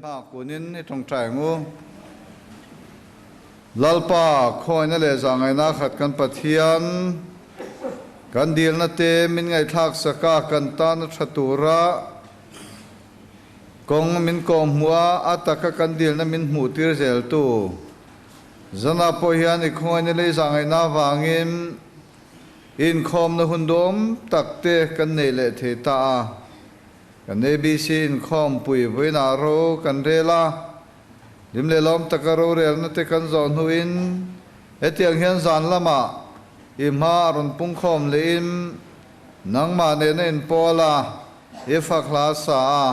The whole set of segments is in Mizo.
hma kunin i tawngtai ang u. Lalpa, khawina leh zahngaihna khat kan Pathian, kan dilna te min ngaihthlak sak a, kan tan a tha tura kawng min kawh hmuh a, a taka kan dilna min hmuh tir zel tu. Zanah pawh hian i khawngaihna leh i zahngaihna avangin i inkhawmna hun duhawm tak te kan nei leh thei ta a. Kan ABC inkhawmpui vawiinah ro kan rel a. Hlim leh lawm taka rorelna te kan zawh hnuin hetiang hian zan lamah i hma a rawn pungkhawm lehin nangmah nena inpawl a, i fak hla sa a,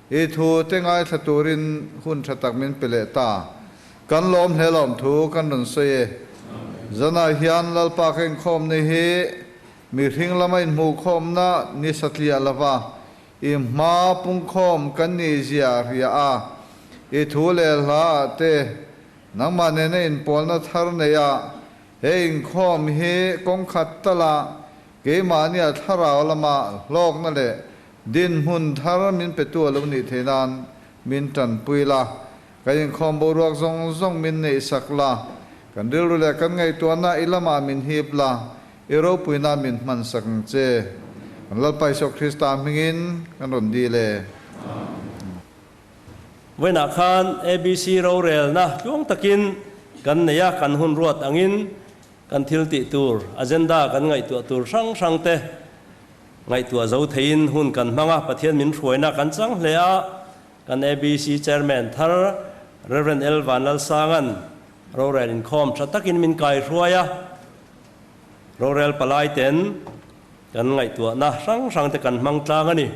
i thu te ngaithla turin hun tha tak min pe leh ta. Kan lawm hle lawm thu kan rawn sawi e. Zanah hian Lalpa ka inkhawmna hi mihring lama inhmuhkhawmna ni satliah lova I hma pungkhawm kan nih zia hria a, i thu leh hla ah te nangmah nena inpawlna thar nei a, he inkhawm hi kawng khat tala keimahnia thlarau lama hlawkna leh dinhmun thar min petu a lo nih theih nan min tanpui la, kan inkhawm boruak zawng zawng min neihsak la, kan rilru leh kan ngaihtuahna i lamah min hip la, I ropuina min hmansak ang che. Kan Lalpa Isua Krista hmingin kan rawn dil e. Vawiinah khan ABC rorelna tluang takin kan nei a, kan hun ruat angin kan thil tih tur, agenda kan ngaihtuah tur hrang hrang te ngaihtuah zo theiin hun kan hmang a, Pathian min hruaina kan chang hle a, kan ABC Chairman thar Rev. L. Vanlalsanga'n rorel inkhawm tha takin min kaihruai a. Rorel palai ten kan ngaihtuahna hrang hrang te kan hmang tlang a ni.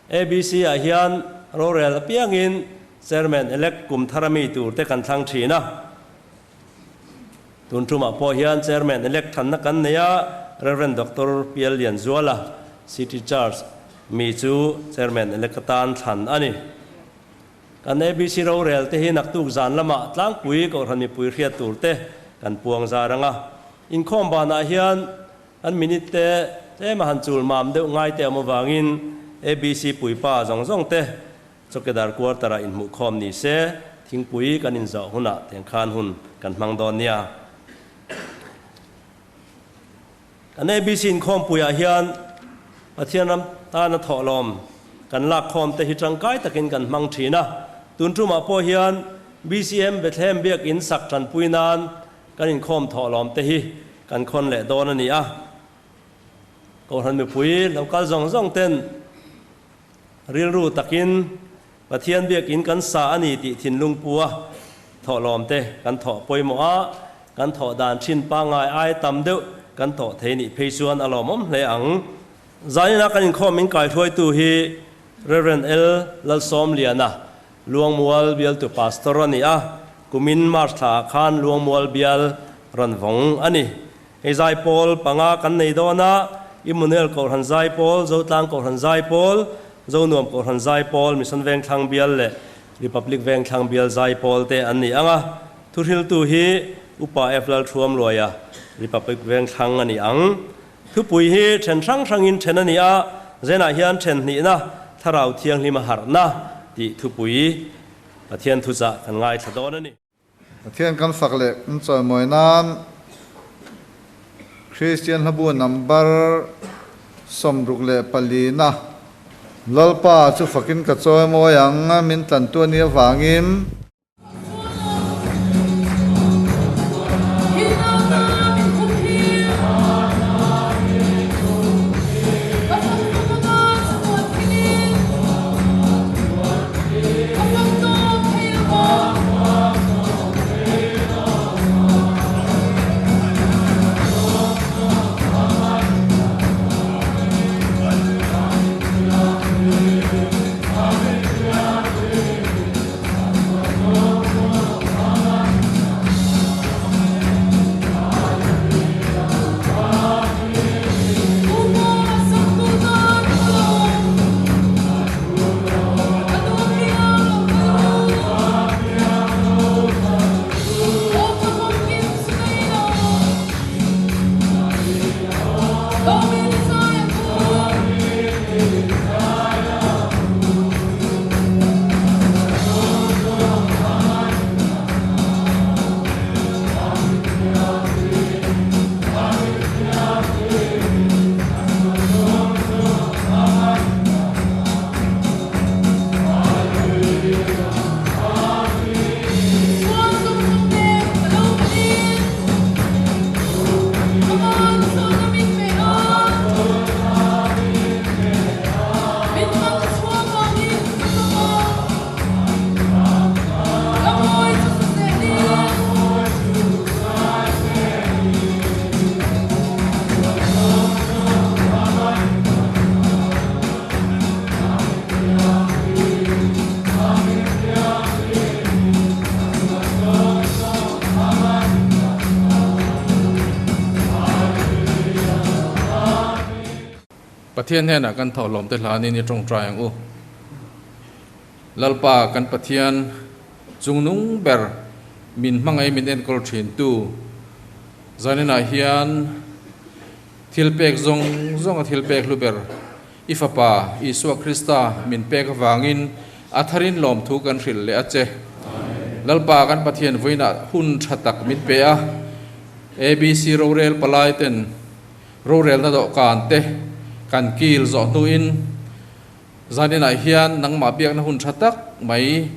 ABC ah hian rorel apiangin Chairman elect kum thar ami tur te kan thlang thin a. Tun tumah pawh hian Chairman elect thanna kan nei a, Rev. Doctor Pial Lianzuala, City Church, mi chu Chairman elect atan thlan a ni. Kan ABC rorel te hi naktuk zan lamah tlangpui Kohhran mipui hriat tur te kan puang zar ang a. Inkhawm banah hian kan minute te tlema han chul mam deuh ngai te awm avangin ABC puipa zawng zawng te Chawkedar quarter ah inhmuhkhawm ni se thingpui kan inzawh hunah tiang khan hun kan hmang dawn nia. Kan ABC inkhawmpuiah hian Pathian ram tana thawhlawm kan lakkhawm te hi tangkai takin kan hmang thin a. Tun tumah pawh hian BCM Bethlehem Biakin sak tanpui nan kan inkhawm thawhlawm te hi kan khawn leh dawn a ni a. Kohhran mipui lo kal zawng zawng ten rilru takin Pathian biakin kan sa a ni tih thinlung pu a thawhlawm te kan thawh pawimawh a, kan thawh dan thin pangngai ai tam deuh kan thawh thei nih phei chuan a lawmawm hle ang. Zanin a kan inkhawm min kaihruaitu hi Rev. L. Lalsawmliana, Luangmual bialtu Pastor a ni a, kumin March thla ah khan Luangmual bial rawn vawng a ni. Hei zaipawl panga kan nei dawn a, Immanuel Kohhran Zaipawl, Zotlang Kohhran Zaipawl, Zonuam Kohhran Zaipawl, Mission Vengthlang Bial leh Republic Vengthlang Bial Zaipawl te an ni ang a. Thuhriltu hi Upa F. Lalthuamluaia, Republic Vengthlang a ni ang. Thupui hi then hrang hrangin then a ni a, Zenah hian then hnihna, Thlarau Thianghlim a harhna tih thupui Pathian thuchah kan ngaithla dawn a ni. Pathian kan fak leh kan chawimawi nan Kristian hlabu number 64 na Lalpa chu fakin ka chawimawi ang min tlantu a nih avangin. Pathian hnenah kan thawhlawm te hlanin i tawngtai ang u. Lalpa kan Pathian chungnung ber min hmangaih min enkawl thin tu zaninah hian thil pek zawng zawng a thil pek hlu ber i Fapa Isua Krista min pek avangin a tharin lawmthu kan hrilh leh a che. Lalpa kan Pathian vawiinah hun tha tak min pe a, ABC rorel palai ten rorelna dawhkan te kan kil zawh hnuin zaninah hian nangmah biakna hun tha tak mai,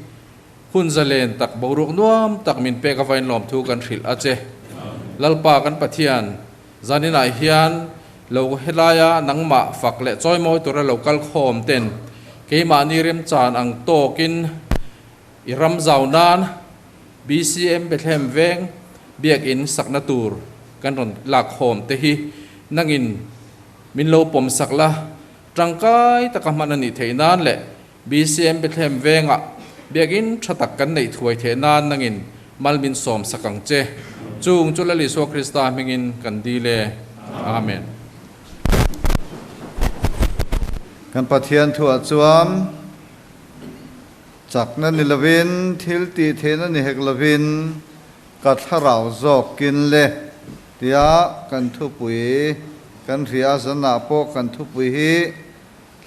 hun zalen tak, boruak nuam tak min pek avain lawmthu kan hrilh a che. Lalpa kan Pathian, zaninah hian lo helaia nangmah fak leh chawimawi tura lo kal khawm ten keimahni remchan ang tawkin i ram zau nan BCM Bethlehem Veng biakinn sakna tur kan rawn lak khawm te hi nangin min lo pawm sak la, tangkai taka hman a nih theih nan leh BCM Bethlehem Vengah biakinn tha tak kan neih thuai theih nan nangin mal min sawm sak ang che. Chung chu Lal Isua Krista hmingin kan dil e. Amen. Kan Pathian thuah chuan Chakna ni lovin, thil tih theihna ni hek lovin, ka thlarau zawkin le tia kan thupui kan hria zanah pawh kan thupui hi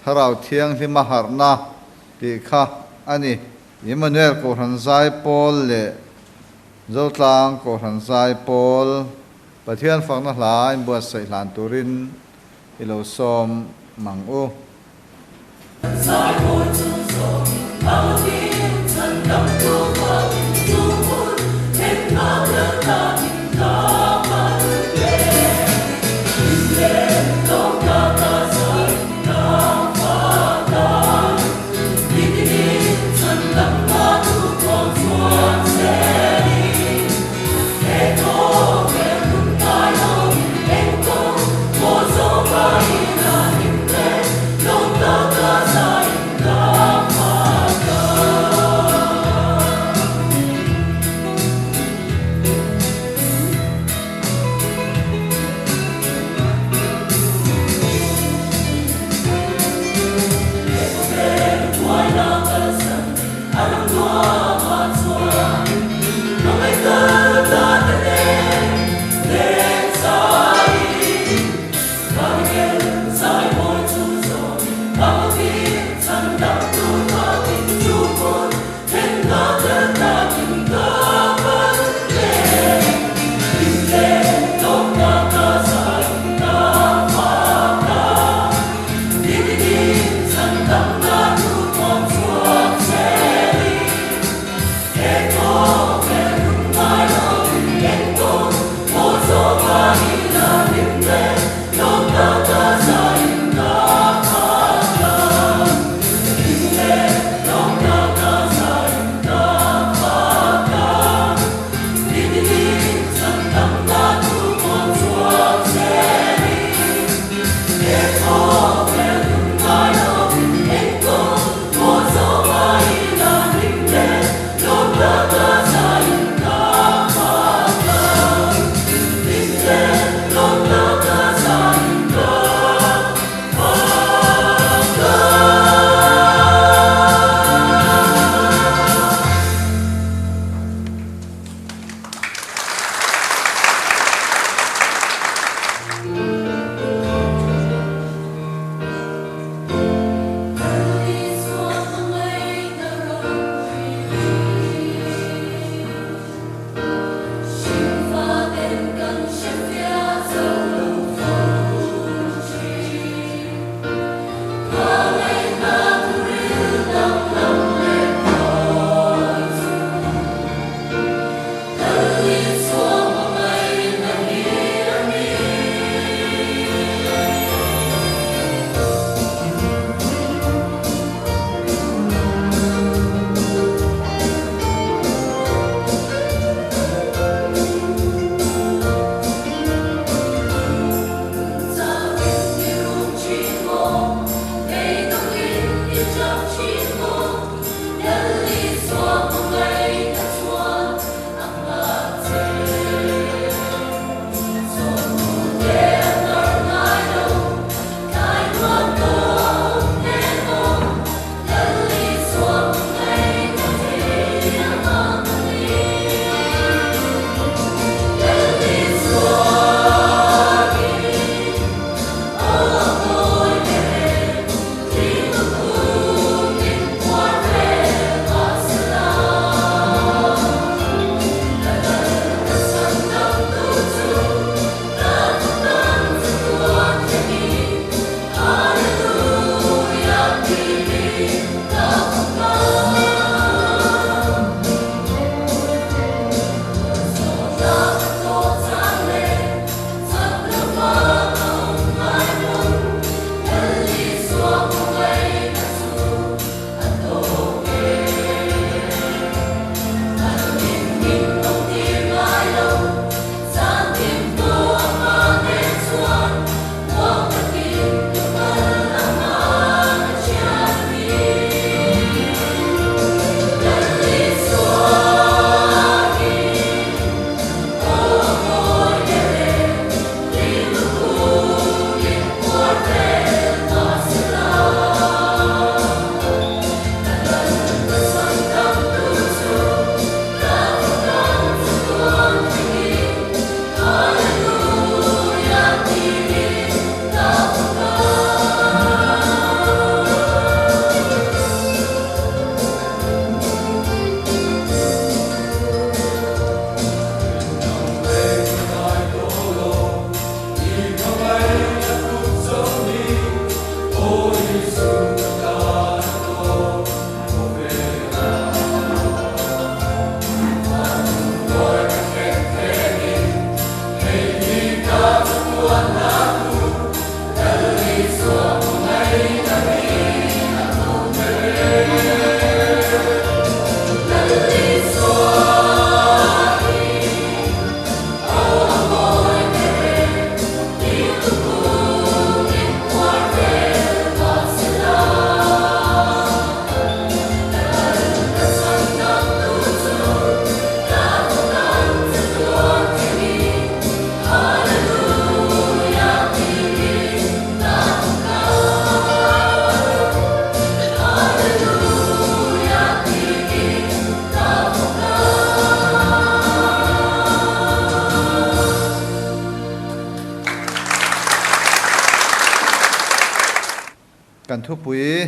Thlarau Thianghlima harhna tih kha a ni. Immanuel Kohhran Zaipawl leh Zotlang Kohhran Zaipawl Pathian fakna hla inbuatsaih hlan turin i lo sawm mang u. Kan thupui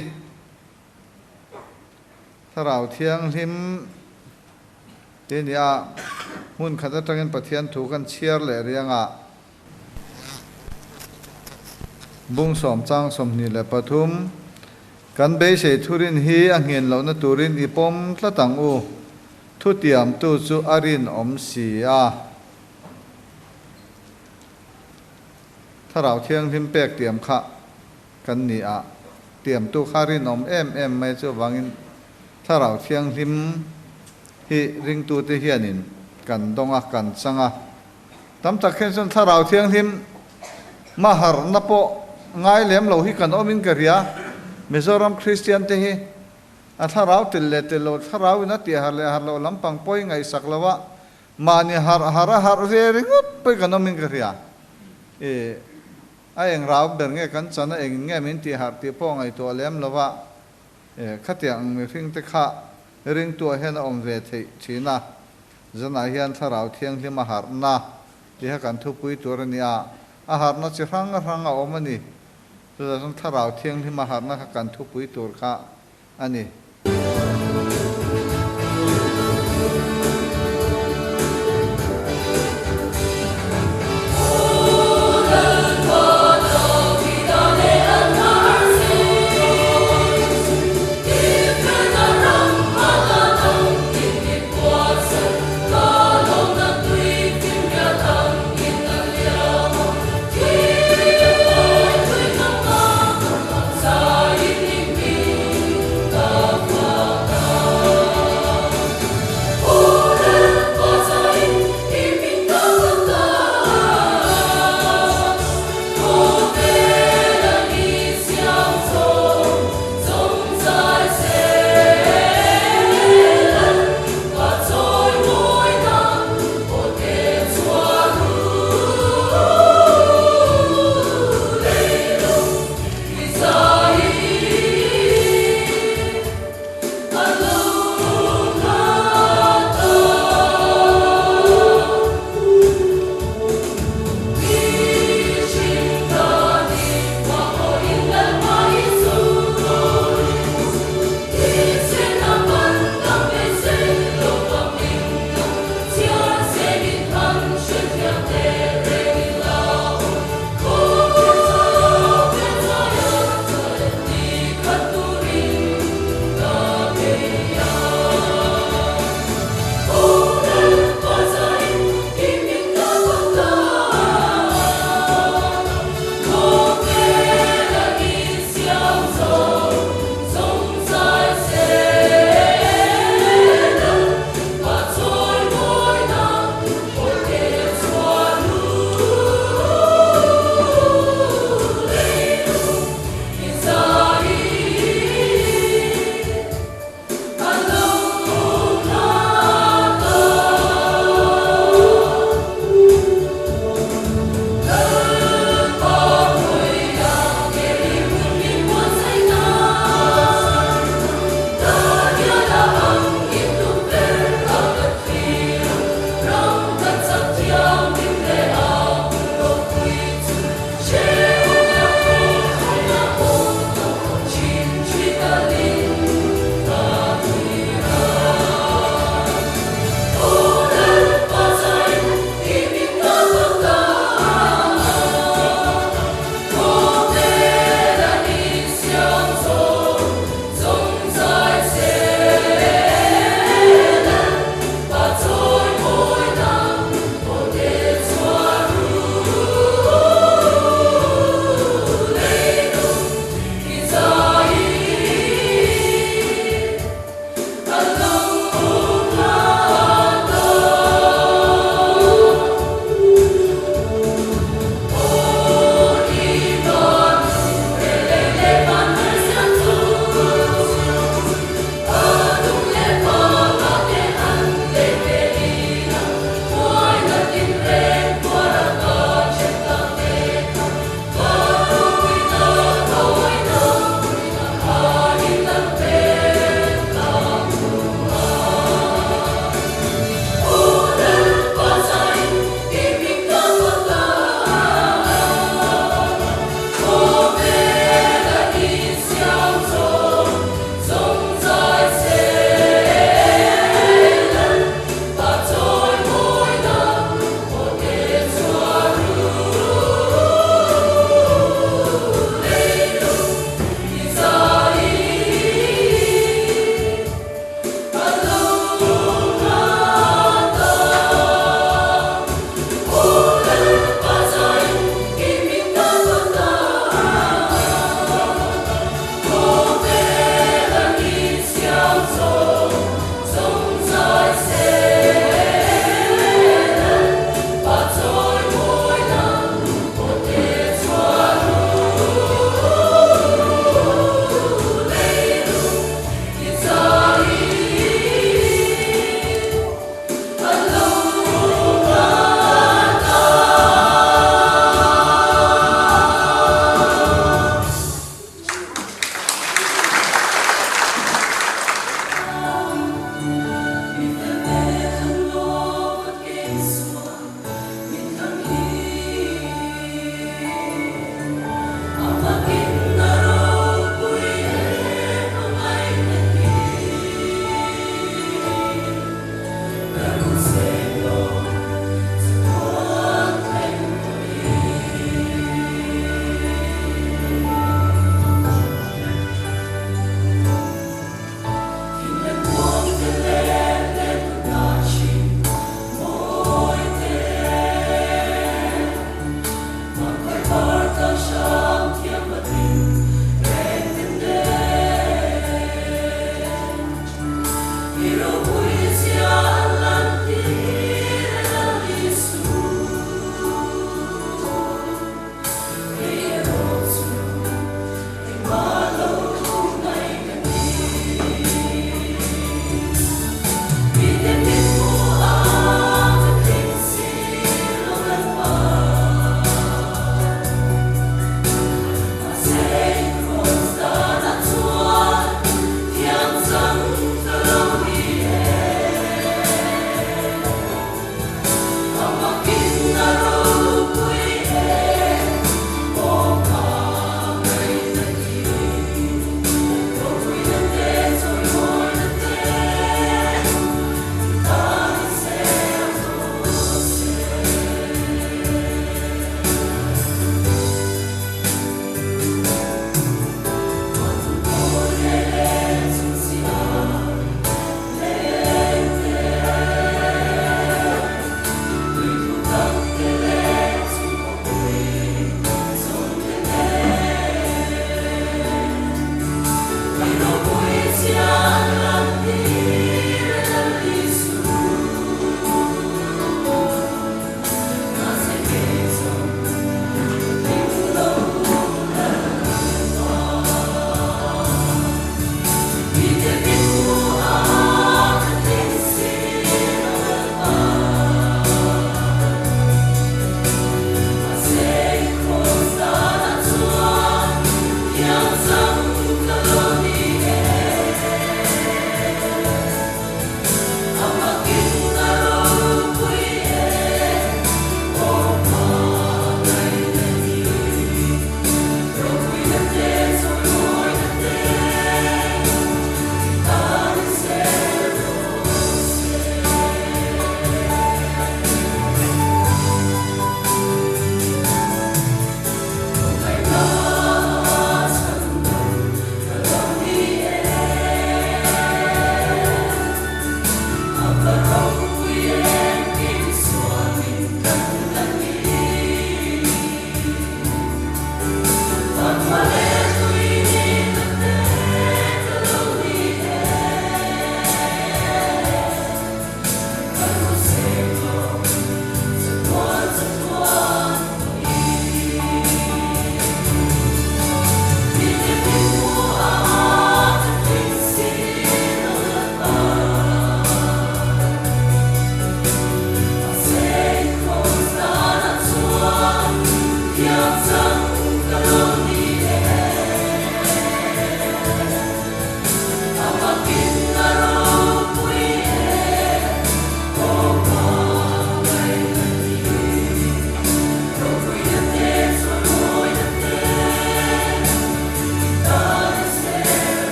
Thlarau Thianghlim tih a ni a, hmun khat atangin Pathian thu kan chhiar leh riang a, bung sawm chang 23, Kan beisei thurin hi a nghen lohna turin i pawm tlat ang u, thutiamtu chu a rinawm si a. Thlarau Thianghlim pek tiam kha kan ni a, tiamtu kha rinawm em em mai chu avangin Thlarau Thianghlim hi ringtute hianin kan dawng a, kan chang a. Tam tak hian chuan Thlarau Thianghlim ma harhna pawh ngai lem lo hi kan awmin ka ria. Mizoram Kristian te hi a thlarau tel leh tel lo, thlarau in a tih harh leh harh loh lampang pawh i ngaihsak lo a, mahni harh harh a harh ve ringawt pawh i kan awmin ka hria. I a eng rau ber nge kan chan a, engin nge min tih harh tih pawh ngaihtuah lem lo a, khatiang ang mihring te kha ringtuah hian a awm ve theih thin a. Zanah hian Thlarau Thianghlim a harhna tiha kan thupui tur a ni a, a harhna chi hrang hrang a awm a ni. Chutah chuan Thlarau Thianghlim a harhna kha kan thupui tur kha a ni.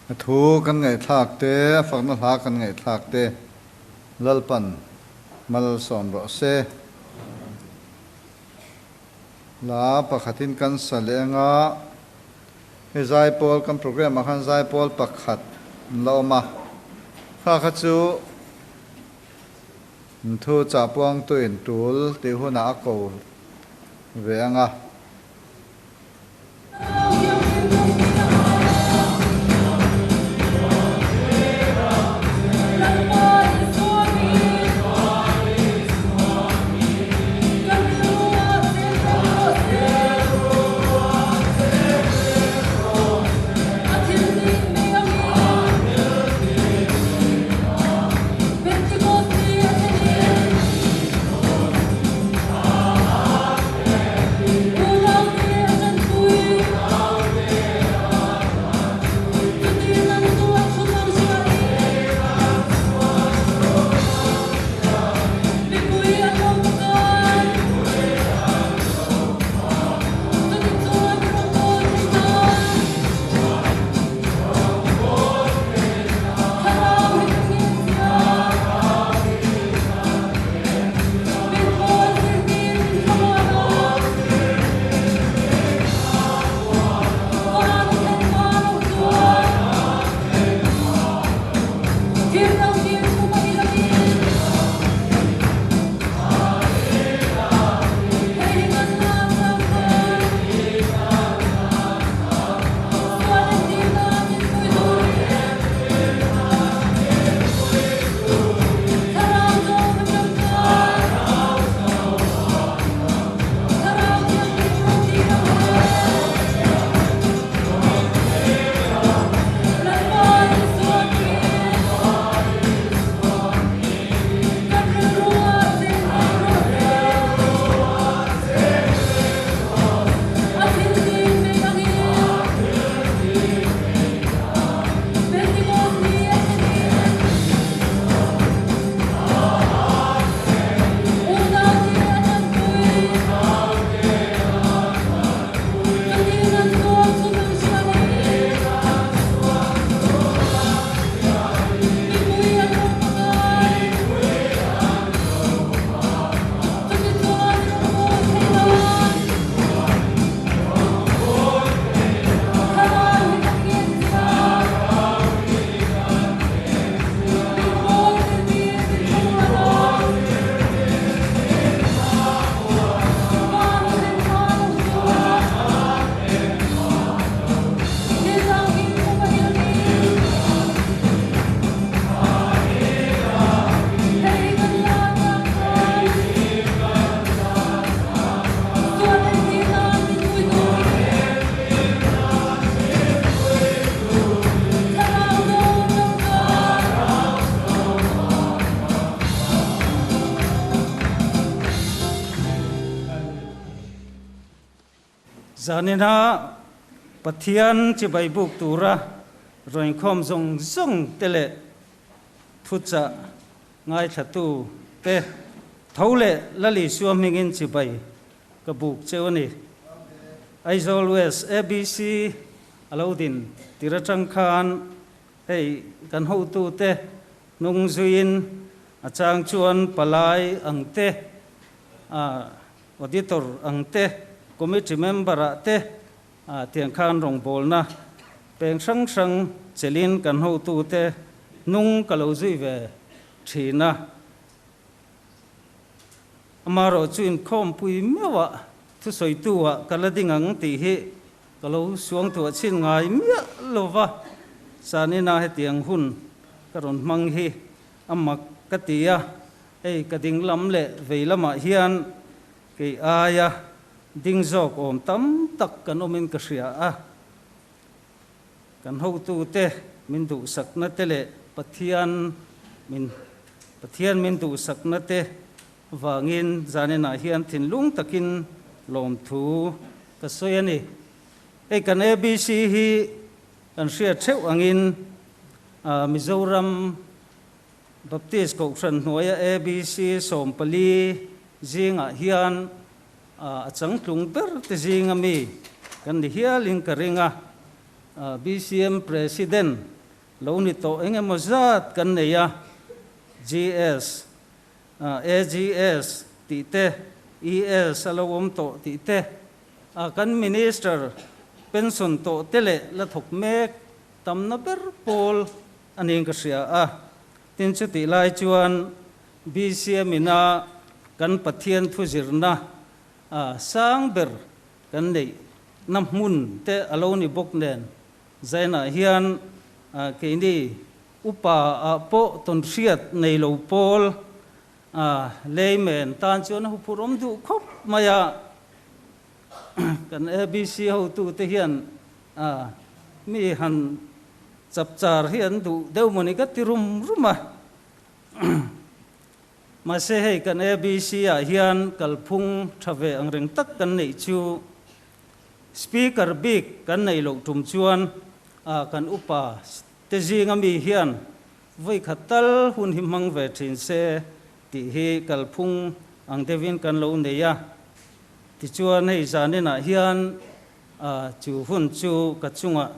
A thu kan ngaihthlak te, a fakna hla kan ngaihthlak te Lalpan malsawm rawh se. Hla pakhatin kan sa leh anga hei zaipawl kan program ah khan zaipawl pakhat an la awm a, kha kha chu thu chahpuangtu in tul tih hunah a ko ve anga. Zanina Pathian chibai buk tura rawnkhawm zawng zawng te leh thuchah ngaithlatu te tho leh Lal Isua hmingin chibai ka buk cheu a ni. Aizawl West ABC a lo din tir atang khan hei kan hotute hnung zuiin a chang chuan palai ang te a Auditor ang te, Committee member ah te tiang khan rawngbawlna peng hrang hrang chelin kan hotute hnung ka lo zui ve thin a. Amaherawh chu inkhawmpui meuhah thusawitu ah ka la ding ang tih hi ka lo suangtuah chhin ngai miah lo va, Sanina hetiang hun ka rawn hmang hi a mak ka ti a. Hei ka ding lam leh vei lamah hian kei aia ding zawk awm tam tak kan awmin ka hria a. Kan hotute min duhsakna te leh Pathian min Pathian min duhsakna te vangin zaninah hian thinlung takin lawmthu ka sawi a ni. Hei kan ABC hi kan hriat theuh angin Mizoram Baptist Kohhran hnuaia ABC 14 zingah hian a changtlung ber te zinga mi kan ni hialin ka ring a. BCM President lo ni tawh eng emaw zat kan nei a, GS, AGS tih te, ES a lo awm tawh tih te, kan Minister pension tawh te leh la thawk mek tamna ber pawl a niin ka hria a. Tin chutih lai chuan BCM ina kan Pathian thu zirna sang ber kan neih na hmun te a lo ni bawk nen Zainah hian keini upa ah pawh tawnhriat nei lo pawl layman tan chuan a huphurh awm duh khawp mai a. Kan ABC hotute hian mi han chapchar hi an duh deuh mawni ka ti rum rum a. Mahse hei kan ABC ah hian kalphung tha ve angreng tak kan neih chu Speaker bik kan neih loh tum chuan kan upa te zinga mi hian vawikhat tal hun hi hmang ve thin se tih hi kalphung ang deuhin kan lo nei a. Tichuan hei zaninah hian chu hun chu ka chungah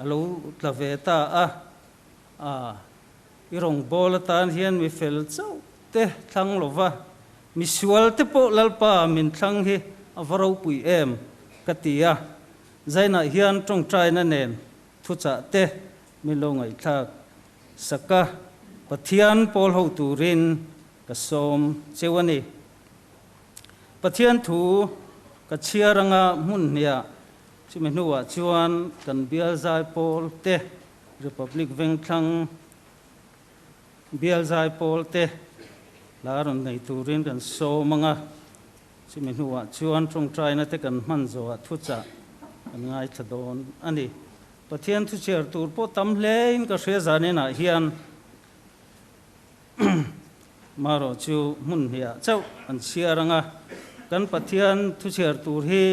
a lo tla ve ta a, i rawngbâwl atân hian mi fel chauh te thlang lo va, mi sual te pawh Lalpa min thlang hi a va ropui em ka ti a, zainah hian ṭawngṭaina nen thuchah te min lo ngaihthlak sak a, Pathian pawl ho turin ka sâwm cheu a ni. Pathian thu ka chhiar anga hmun hniah chumi hnuah chuan kan bial zaipawl te, Republic Vengthlang bial zaipawl te hla rawn nei turin kan sawm anga chumi hnuah chuan tawngtaina te kan hman zawhah thuchah kan ngaithla dawn a ni. Pathian thu chhiar tur pawh tam hlein ka hria zaninah hian. Marawh chu hmun hniah chauh an chhiar ang a, kan Pathian thuchhiar tur hi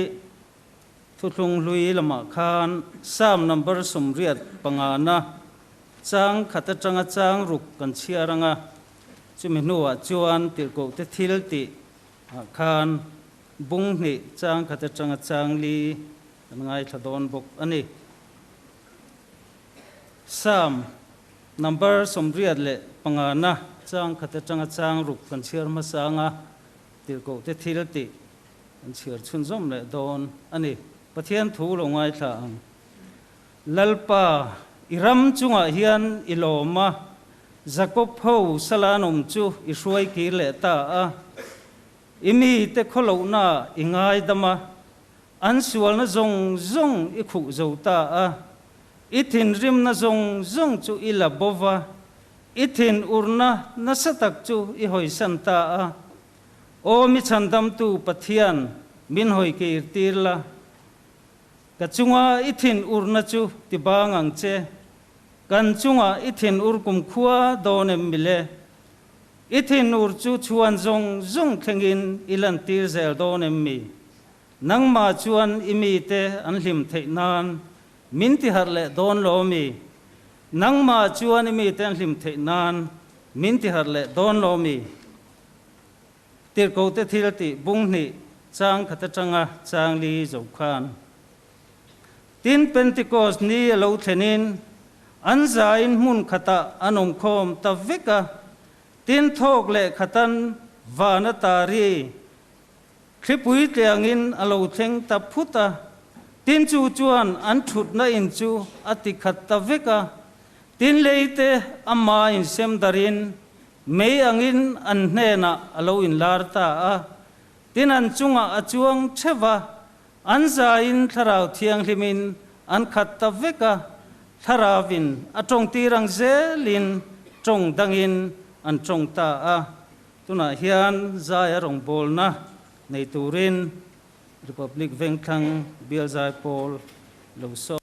thuthlung hlui lamah khan Psalm number 85 na chang khat atanga chang ruk kan chhiar ang a, chumi hnuah chuan tirhkoh te thil tih ah khan bung hnih chang khat atanga chang li kan ngaithla dawn bawk a ni. Psalm Number 85 na chang khat atanga chang ruk kan chhiar hmasa anga tirhkoh te thil tih kan chhiar chhunzawm leh dawn a ni. Pathian thu lo ngaithla ang. Lalpa, i ram chungah hian i lawm a, Jakob ho salan awm chu i hruai kir leh ta a. I mite khawlohna i ngaidam a, an sualna zawng zawng i khuh zo ta a. I thinrimna zawng zawng chu i la bo va, i thinurna nasa tak chu i hawisan ta a. Aw mi chhandamtu Pathian, min hawi kir tir la. Ka chunga i thinurna chu ti bang ang che. Kan chunga i thinur kumkhua dawn em mile? I thinur chu chhuan zawng zawng thlengin i lantir zel dawn em mi? Nangmah chuan i mite an hlim theih nan min ti harh leh dawn lo mi? Nangmah chuan i mite an hlim theih nan min ti harh leh dawn lo mi? Tirhkohte thil tih bung hnih chang khat atanga chang li zo khan. Tin, Pentecost ni a lo thlenin an zain hmun khatah an awmkhawm ta vek a, tin thawk leh khatan van a tari Thlipui tliangin a lo thleng ta phut a, tin chu chuan an thutna in chu a ti khat ta vek a, tin leite ama insem darin mei angin an hnenah a lo inlar ta a, tin an chungah a chuang theuh a, an zaiin Thlarau Thianghlimin an khat ta vek a, Thlarauvin a tawngtir ang zelin tawng dangin an tawng ta a. Tunah hian zai a rawngbawlna nei turin Republic Vengthlang Bial Zaipawl lo sawm.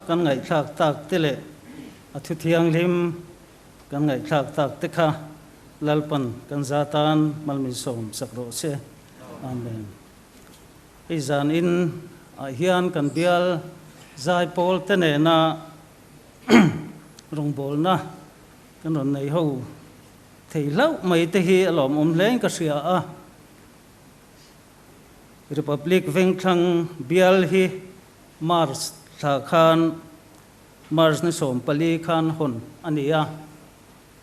kan ngaihthlak tak te leh a thu thianghlim kan ngaihthlak tak te kha Lalpan kan za tan malminsawm sak rawh se. Amen. Hei zan in ah hian kan bial zaipawl te nena rawngbawlna kan rawn nei ho thei hlauh mai te hi a lawmawm hle in ka hria a. Republic Vengthlang bial hi March thla khan March ni 14 khan hawn a ni a.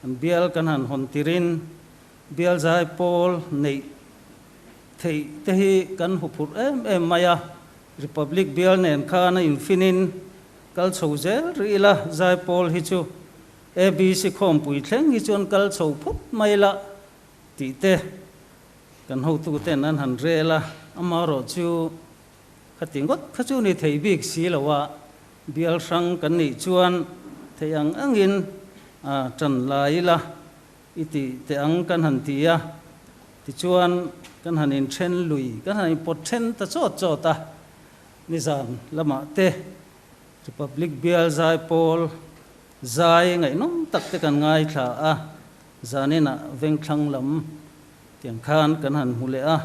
Kan bial kan han hawn tirin bial zai pawl neih theih te hi kan huphurh em em mai a. Republic bial nen khan a infinin kal chho zel rih ila zai pawl hi chu ABC khawmpui thleng hi chuan kal chho phawt mai la tih te Kan hotuten an han rel a, amaherawh chu khati ngawt kha chu ni thei bik si lo a, bial hrang kan nih chuan thei ang angin ṭan la ila i tih teh ang kan han ti a, tichuan kan han inṭhen lui, kan han inpawt ṭhen ta chawt chawt a, nizan lamah te Republic bial zai pawl zai ngaihnawm tak te kan ngaithla a, zaninah vengthlang lam Tiang khan kan han hmu leh a,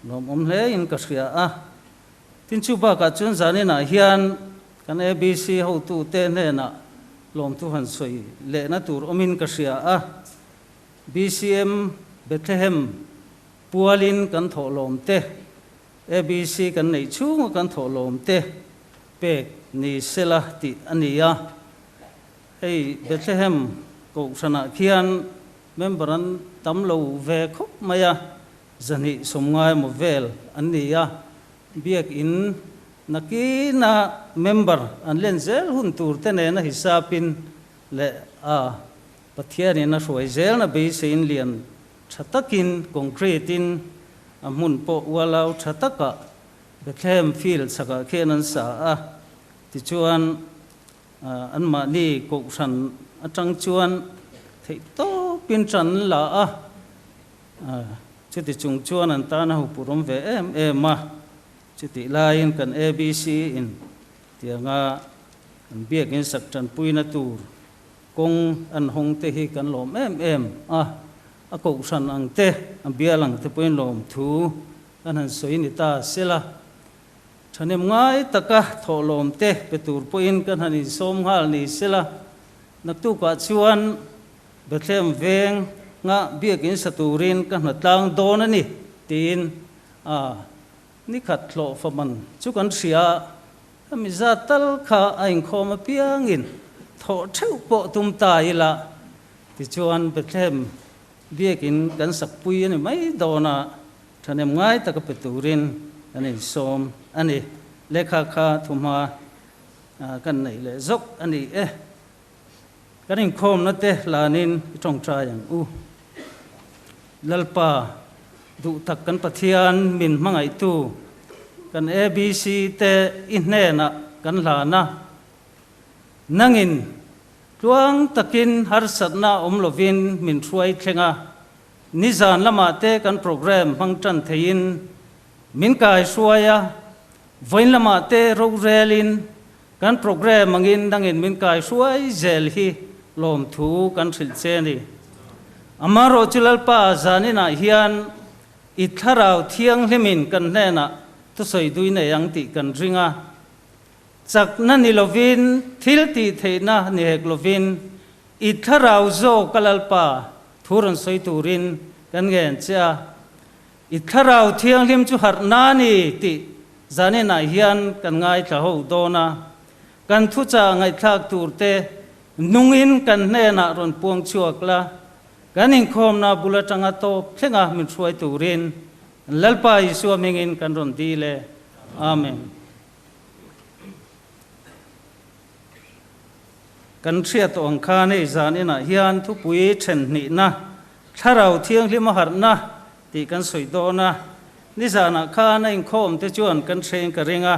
lawmawm hle in ka hria a. Tin chu bakah chuan zaninah hian kan ABC hotute hnenah lawmthu han sawi lehna tur awmin ka hria a. BCM Bethlehem pualin kan thawh lawm te, ABC kan neih chhunga kan thawh lawm te pek ni sela tih a ni a. Hei Bethlehem kohhranah khian Member an tam lo ve khawp mai a, 290 emaw vel an ni a, Biakin nakina member an len zel hun tur te nena hisapin leh a Pathianin a hruai zelna beiseiin lian tha takin concrete in a hmun pawh ualau tha takah Bethlehem field chhakah khian an sa a, tichuan Anmahni kohhran atang chuan theih tawpin tan la a, chuti chung chuan an tan a hupurawm ve em em a. Chutih laiin kan ABC in tianga kan biakin sak tanpuina tur kawng an hawng te hi kan lawm em em a, a kohhran ang te, a bial ang te pawhin lawmthu kan han sawi ni ta sela. Thahnem ngai taka thawhlawm te pe tur pawhin kan han insawm nghal ni sela, naktukah chuan Bethlehem veng nga biakin sa turin ka hna tlang dawn a ni, tiin a nikhat hlawh faman chu kan hria a, hemi zat tal kha a inkhawm apiangin thawh theuh pawh tum ta ila, tichuan Bethlehem biakin kan sakpui a ni mai dawn a. Thahnem ngai taka pe turin kan insawm a ni. Lehkha kha thuhma kan neih leh zawk a ni e. Kan inkhawmna te hlanin i tawngtai ang u. Lalpa, duh tak kan Pathian min hmangaihtu, kan ABC te i hnenah kan hlan a. Nangin tluang takin harsatna awm lovin min hruai thleng a. Nizan lamah te kan program hmang tan theiin min kai hruai a, vawiin lamah te rorelin kan program angin dangin min kai hruai zel hi lawmthu kan hrilh che a ni. Amaherawh chu Lalpa zaninah hian i thlarau thianghlimin kan hnenah thusawi dui nei ang tih kan ring a, chakna ni lovin thil tih theihna ni hek lovin i thlarau zawk a Lalpa Thu rawn sawi turin kan ngen che a, I thlarau thianghlim chu harh na ni tih zaninah hian kan ngaithla ho dawn a, kan thuchah ngaihthlak turte nungin kan hnenah rawn puang chhuak la, kan inkhawmna bul atanga tawp thlenga min hruai turin kan Lalpa Isua hmingin kan rawn dil e. Amen. Kan hriat tawh ang khan hei zan inah hian thupui then hnihna, Thlarau Thianghlim a harhna tih kan sawi dawn a. Nizanah khan a inkhawm te chuan kan hreng ka ring a,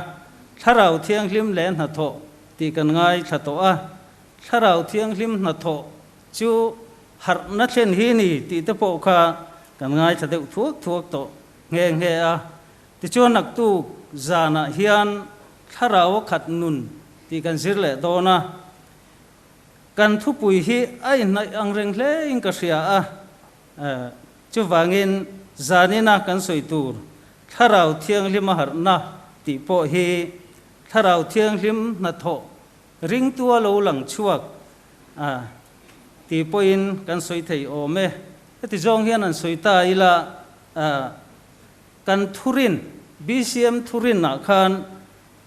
Thlarau Thianghlim leh hnathawh tih kan ngaithla tawh a. Thlarau Thianghlim hnathawh chu harhna thlen hi ni tih te pawh kha kan ngaithla deuh thuak thuak tawh nghe nghe a. Tichuan naktuk zanah hian Thlarau a khat nun. tih kan zir leh dawn a. Kan thupui hi a inhnaih ang reng hlein ka hria a, chuvangin zanina kan sawi tur Thlarau Thianghlima harhna tih pawh hi Thlarau Thianghlim hnathawh ringtua lo lang chhuak a tih pawhin kan sawi thei awm e. Heti zawng hian an sawi ta ila, kan thurin, BCM thurinah khan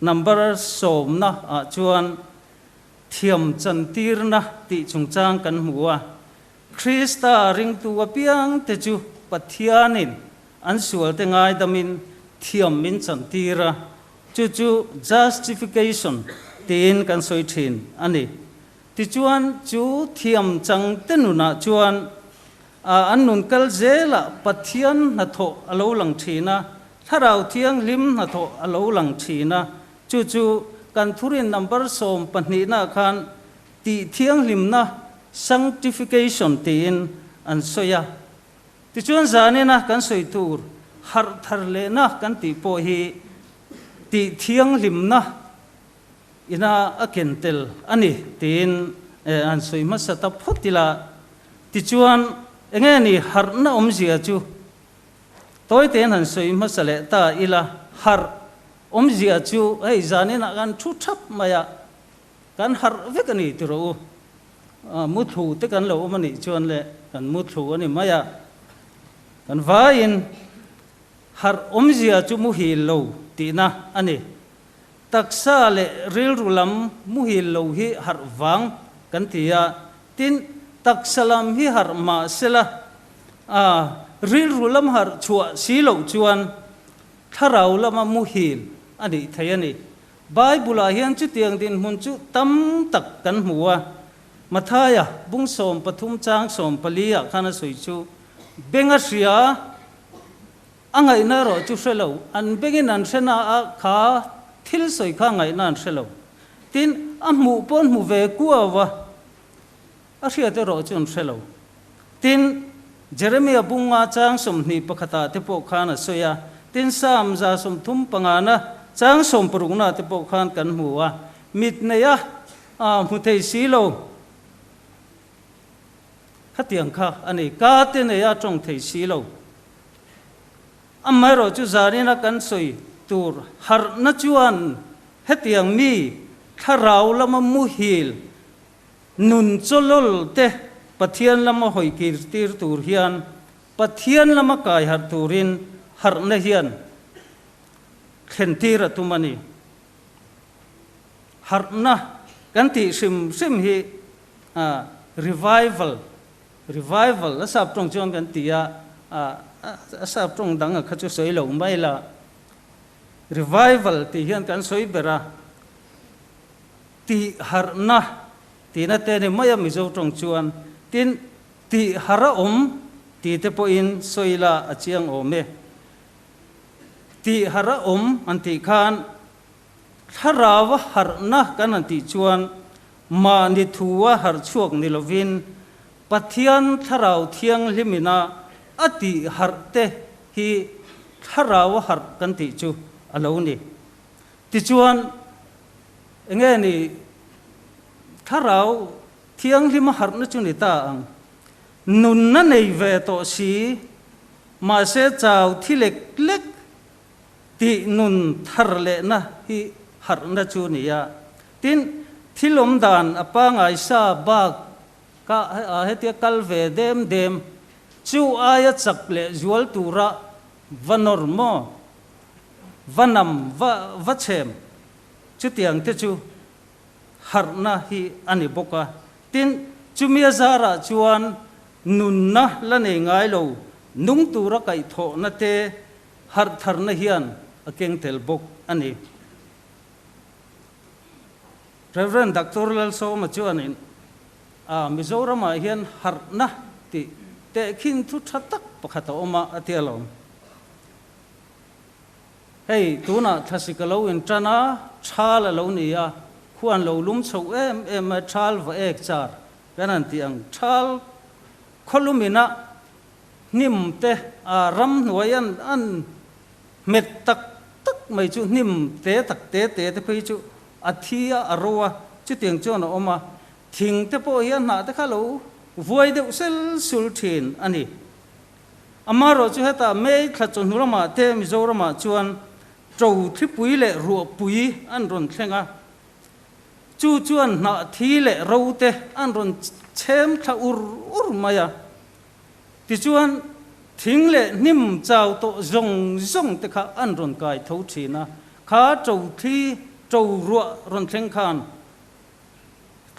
number sawmna ah chuan thiam chantirna tih chungchang kan hmu a. Krista ringtu apiangte chu Pathianin an sualte ngaidamin thiam min chantir a, chu chu justification tiin kan sawi thin a ni. Tichuan, chu thiam changte nunah chuan an nun kal zelah Pathian hnathawh a lo lang thin a, Thlarau Thianghlim hnathawh a lo lang thin a, chu chu kan thurin number sawmpahnihnaah khan tih thianghlimna, sanctification, tiin an sawi a. Tichuan zanina kan sawi tur harh thar lehna kan tih pawh hi tih thianghlimna ina a ken tel a ni tiin han sawi hmasa ta phawt ila. Tichuan enge ni harhna awmzia chu tawitein han sawi hmasa leh ta ila. Harh awmzia chu hei zaninah kan thu thap mai a, Kan harh vek a ni ti rawh u. Muthlu te kan lo awm a nih chuan le kan muthlu a ni mai a. Kan vaiin harh awmzia chu muhil lo tihna a ni. Taksa leh rilru lam muhil lo hi harh vang kan ti a. Tin, taksa lam hi harh mah sela, rilru lam harh chhuah si loh chuan thlarau lama muhil a nih thei a ni. Bible-ah hian chutiang dinhmun chu tam tak kan hmu a. Mathaia bung 13 chang 14-ah khan a sawi chu, Benga hria, a ngaihna erawh chu hre lo, an bengin an hre na a, kha thil sawi kha ngaihna an hre lo. Tin, a hmuh pawh an hmu ve kuau a, a hriat erawh chu an hre lo. Tin, Jeremia bunga chang 21-ah te pawh khan a sawi a, tin Psalm 135-na chang 60-na te pawh khan kan hmu a, mit neia hmu thei si lo khatiang kha a ni, ka te neia tawng thei si lo. Amaherawh chu zanina kan sawi tur harhna chuan hetiang mi thlarau lama muhil Nun chawlawl te Pathian lama hawi kir tir tur hian Pathian lama kai harh turin harhna hian thlen tir a tum a ni. Harhna kan tih hrim hrim hi revival, revival a sap tawng chuan kan ti a, a sap tawng dang a kha chu sawi lo mai la, revival tih hian kan sawi ber a. Tih harhna tihna te ni mai a Mizo tawng chuan, tin, tih harh a awm tih te pawhin sawi la a chiang awm e. Tih harh a awm an tih khan thlarau a harhna kan han tih chuan mahni thu a harh chhuak ni lovin Pathian thlarau thianghlimina a tih harh te hi thlarau a harh kan tih chu a lo ni. Tichuan, enge ni thlarau thianghlim a harhna chu ni ta ang? Nunna nei ve tawh si, mahse chau thi lek lek tih nun thar lehna hi harhna chu ni a. Tin, thil awm dan a pangai sa bak ka hetia kal ve dem dem chu aia chak leh zual tura va nawr maw? Va nam va va chhem chutiang te chu harhna hi a ni bawk a. Tin, chumi a zarah chuan nunna la nei ngai lo nung tura kaihthawhna te harh tharna hian a keng tel bawk a ni. Rev. Doctor Lalsawma chuanin a Mizoramah hian harhna tih tehkhin thu tha tak pakhat a awm a, a ti alawm. Hei, tunah thlasik a lo inṭan a, ṭhal a lo ni a, khuan lo lum chho em em mai, ṭhal va ek char kan han tih ang, ṭhal khawlum ina hnim te a ramhnuai an an hmet tak tak mai chu hnim te tak te te te phei chu a thi a, a ro a, chutiang chuan a awm a, thing te pawh hi a hnah te kha lo vuai deuh sel sul thin a ni. Amaherawh chu hetah May thla chawhnu lamah te Mizoramah chuan ṭo thlipui leh ruahpui an rawn thleng a, chu chuan hnah thi leh ro te an rawn chhem thla ur ur mai a. Tichuan, thing leh hnim chau tawh zawng zawng te kha an rawn kai tho thin a, kha ṭo thli, ṭo ruah rawn thleng khan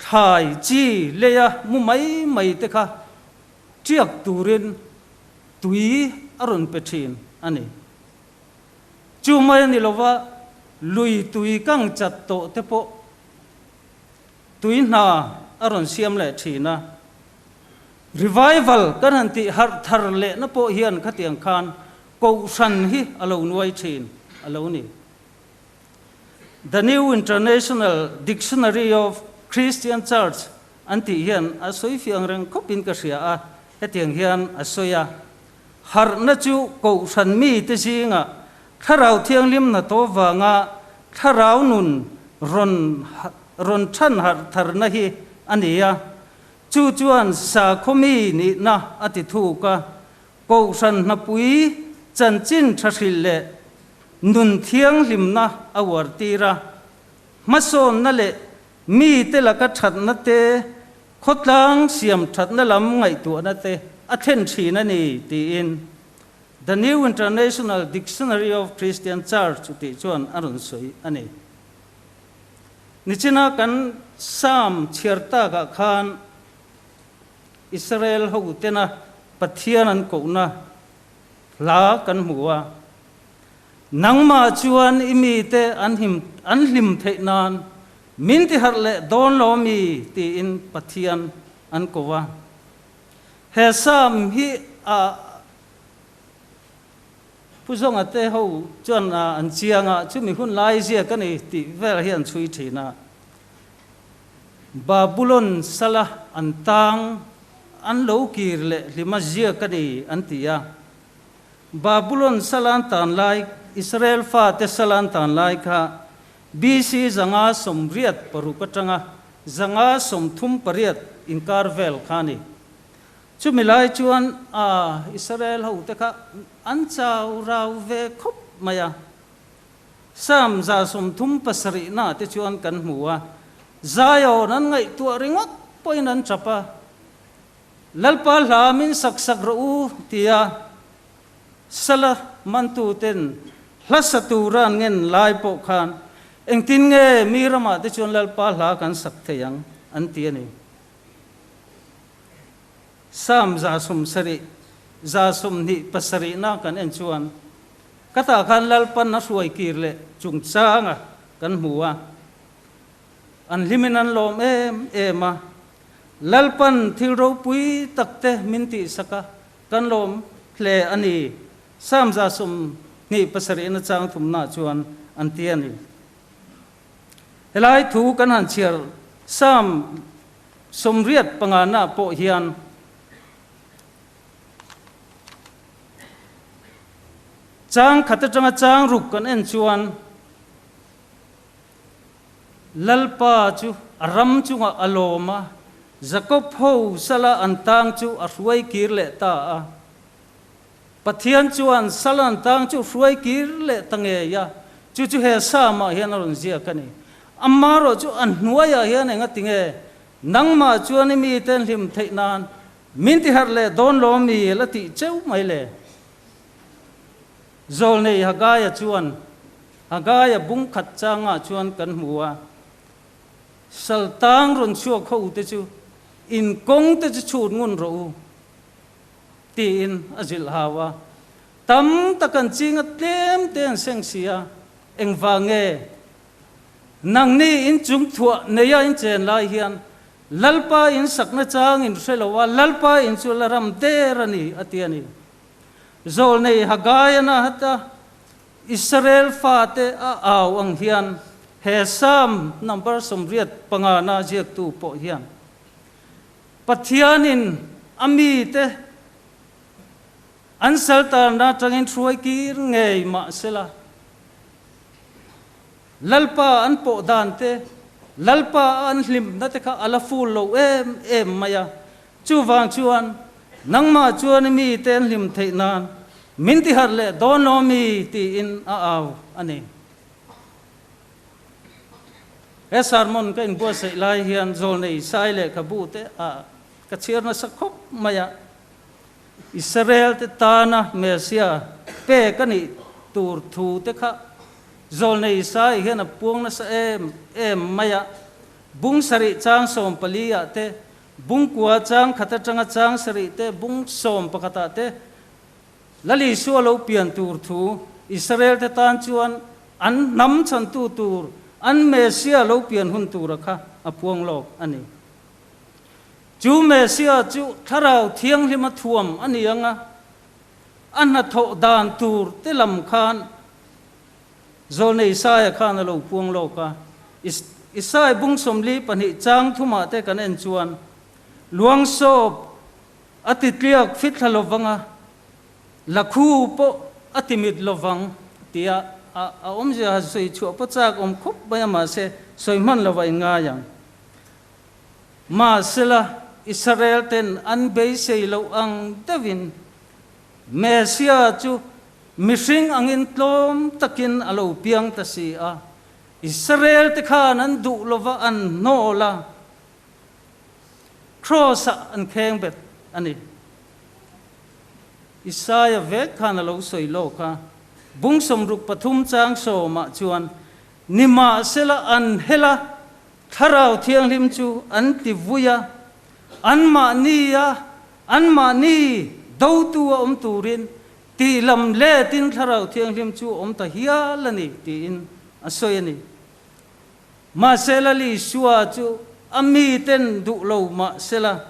thlai chi leia mu mai mai te kha ṭiak turin tui a rawn pe thin a ni. Chu mai a ni lova, lui tui kang chat tawh te pawh tui hna a rawn siam leh thin a. Revival kan han tih harh thar lehna pawh hian khatiang khan Kohhran hi a lo nuai thin a lo ni. The New International Dictionary of Christian Church an tih hian a sawi fiang reng khawpin ka hria a, hetiang hian a sawi a, Harhna chu Kohhran mite zingah Thlarau Thianghlim hnathawh vanga Thlarau nun rawn rawn than harh tharna hi a ni a, Chu chuan sakhaw mi nihna a ti thuk a, Kohhran hnapui chanchin tha hrilh leh nun thianghlimna a uar tir a, hmasawnna leh mite laka thatna te, khawtlang siam thatna lam ngaihtuahna te a thlen thin a ni, tiin The New International Dictionary of Christian Church tih chuan a rawn sawi a ni. Nichina kan Psalm chhiar takah khan Israel hotena Pathian an kohna hla kan hmu a, Nangmah chuan i mite an him an hlim theih nan min ti harh leh dawn lo mi tiin Pathian an ko a. He Psalm hi a Pu Zawnga te ho chuan an chiang a, chumi hun lai ziak a ni tih vel hi an chhui thin a. Babulon sala an tang an lo kir leh hlima ziak a ni an ti a. Babulon sala an tan lai, Israel fate sala an tan lai kha BC 586 atanga 538 inkar vel kha a ni. Chumi lai chuan a Israel hote kha an chau rau ve khawp mai a. Psalm 37 na te chuan kan hmu a, Zion an ngaihtuah ringawt pawhin an tap a, Lalpa hla min sak sak rawh u tia sala mantuten hla sa tura an ngen lai pawh khan engtin nge mi ramah te chuan Lalpa hla kan sak thei ang an ti a ni. Psalm 70, 27 na kan en chuan, Ka tah khan Lalpan a hruai kir leh chungchanga kan hmu a, an hlimin an lawm em em a, Lalpan thil ropui takte min tihsak a, kan lawm hle a ni, Psalm 27 na chang thumna chuan an ti a ni. Helai thu kan han chhiar Psalm 85 na pawh hian chang khat atanga chang ruk kan en chuan Lalpa chu a ram chungah a lawm a, Jakob ho sala an tang chu a hruai kir leh ta a. Pathian chuan sala an tang chu hruai kir leh ta ngei a, chu chu he Psalm-ah hian a rawn ziak a ni. Amaherawh chu a hnuaiah hian eng a ti nge? Nangmah chuan i mite an hlim theih nan min ti harh leh dawn lo mi la tih cheu mai le. Zawlnei Hagaia chuan Hagaia bung khat changah chuan kan hmu a, Saltang rawn chhuak ho te chu in kawng te chu chhut ngun rawh u tiin a zilh hau a. Tam tak an ching a tlem te an seng si a, engvang nge? Nangni in chung thuah neia in chen lai hian Lalpa in sakna chang in hre lo a, Lalpa in chu la ram der a ni, a ti a ni. Zawlnei Haggai a hata Israel fate a au ang hian he Psalm number 85 na ziaktu pawh hian Pathianin a mite an saltarna atangin hruai kir ngei mahsela. Lalpa an pawh dan te, Lalpa a an hlimna te kha a la ful lo em em mai a. Chuvang chuan, nangmah chuan i mite an hlim theih nan min ti harh leh dawn lo mi tiin a au a ni. He sermon ka inbuatsaih lai hian Zawlnei Sai lehkhabu te ah ka chhiar nasa khawp mai a. Israel te tana Messiah pek a nih tur thu te kha Zawlnei Isai hian a puang nasa em em mai a, bung sarih chang 14 ah te, bung kua chang khat atanga chang sarih te, bung 11 ah te Lal Isua lo pian tur thu Israel te tan chuan an hnam chhantu tur an Messiah lo pian hun tura kha a puang lawk a ni. Chu Messiah chu Thlarau Thianghlima thuam a ni ang a, a hnathawh dan tur te lam khan Zawlnei Isaia khan a lo puang lawk a. Isai bung 42 chang thumah te kan en chuan, Luangsawp a ti tliak fithla lovang a, lakhu pawh a ti mit lovang tia a awmzia han sawi chhuah pawh chak awm khawp mai a, mahse sawi hman lovah in ngai ang. Mahsela, Israel ten an beisei loh ang deuhin Messia chu mihring angin tlawm takin a lo piang ta si a. Israel te khan an duh lova an hnawl a, Kraws-ah an kheng bet a ni. Isaia vek khan a lo sawi lawk a, bung 63 chang sawmah chuan, Nimahsela an hel a, Thlarau Thianghlim chu an ti vui a, anmahni a, anmahni dotu a awm turin tih lam letin Thlarau Thianghlim chu awm ta hial a ni tiin a sawi a ni. Mahse Lal Isua chu a miten duh lo mahsela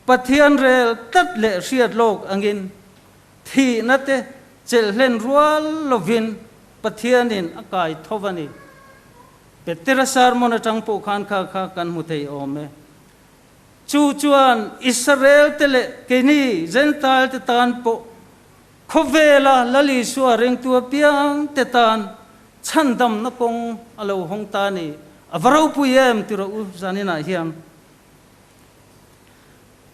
Pathian rel tlat leh hriat lawk angin thihna te chelhhlen rual lovin Pathianin a kai tho a ni. Petera sermon atang pawh khan kha kha kan hmu thei awm e. Chu chuan Israel te leh keini Gentile te tan pawh khawvela Lal Isua ringtu apiang te tan chhandamna kawng a lo hawng ta a ni. A va ropui em ti rawh u zaninah hian.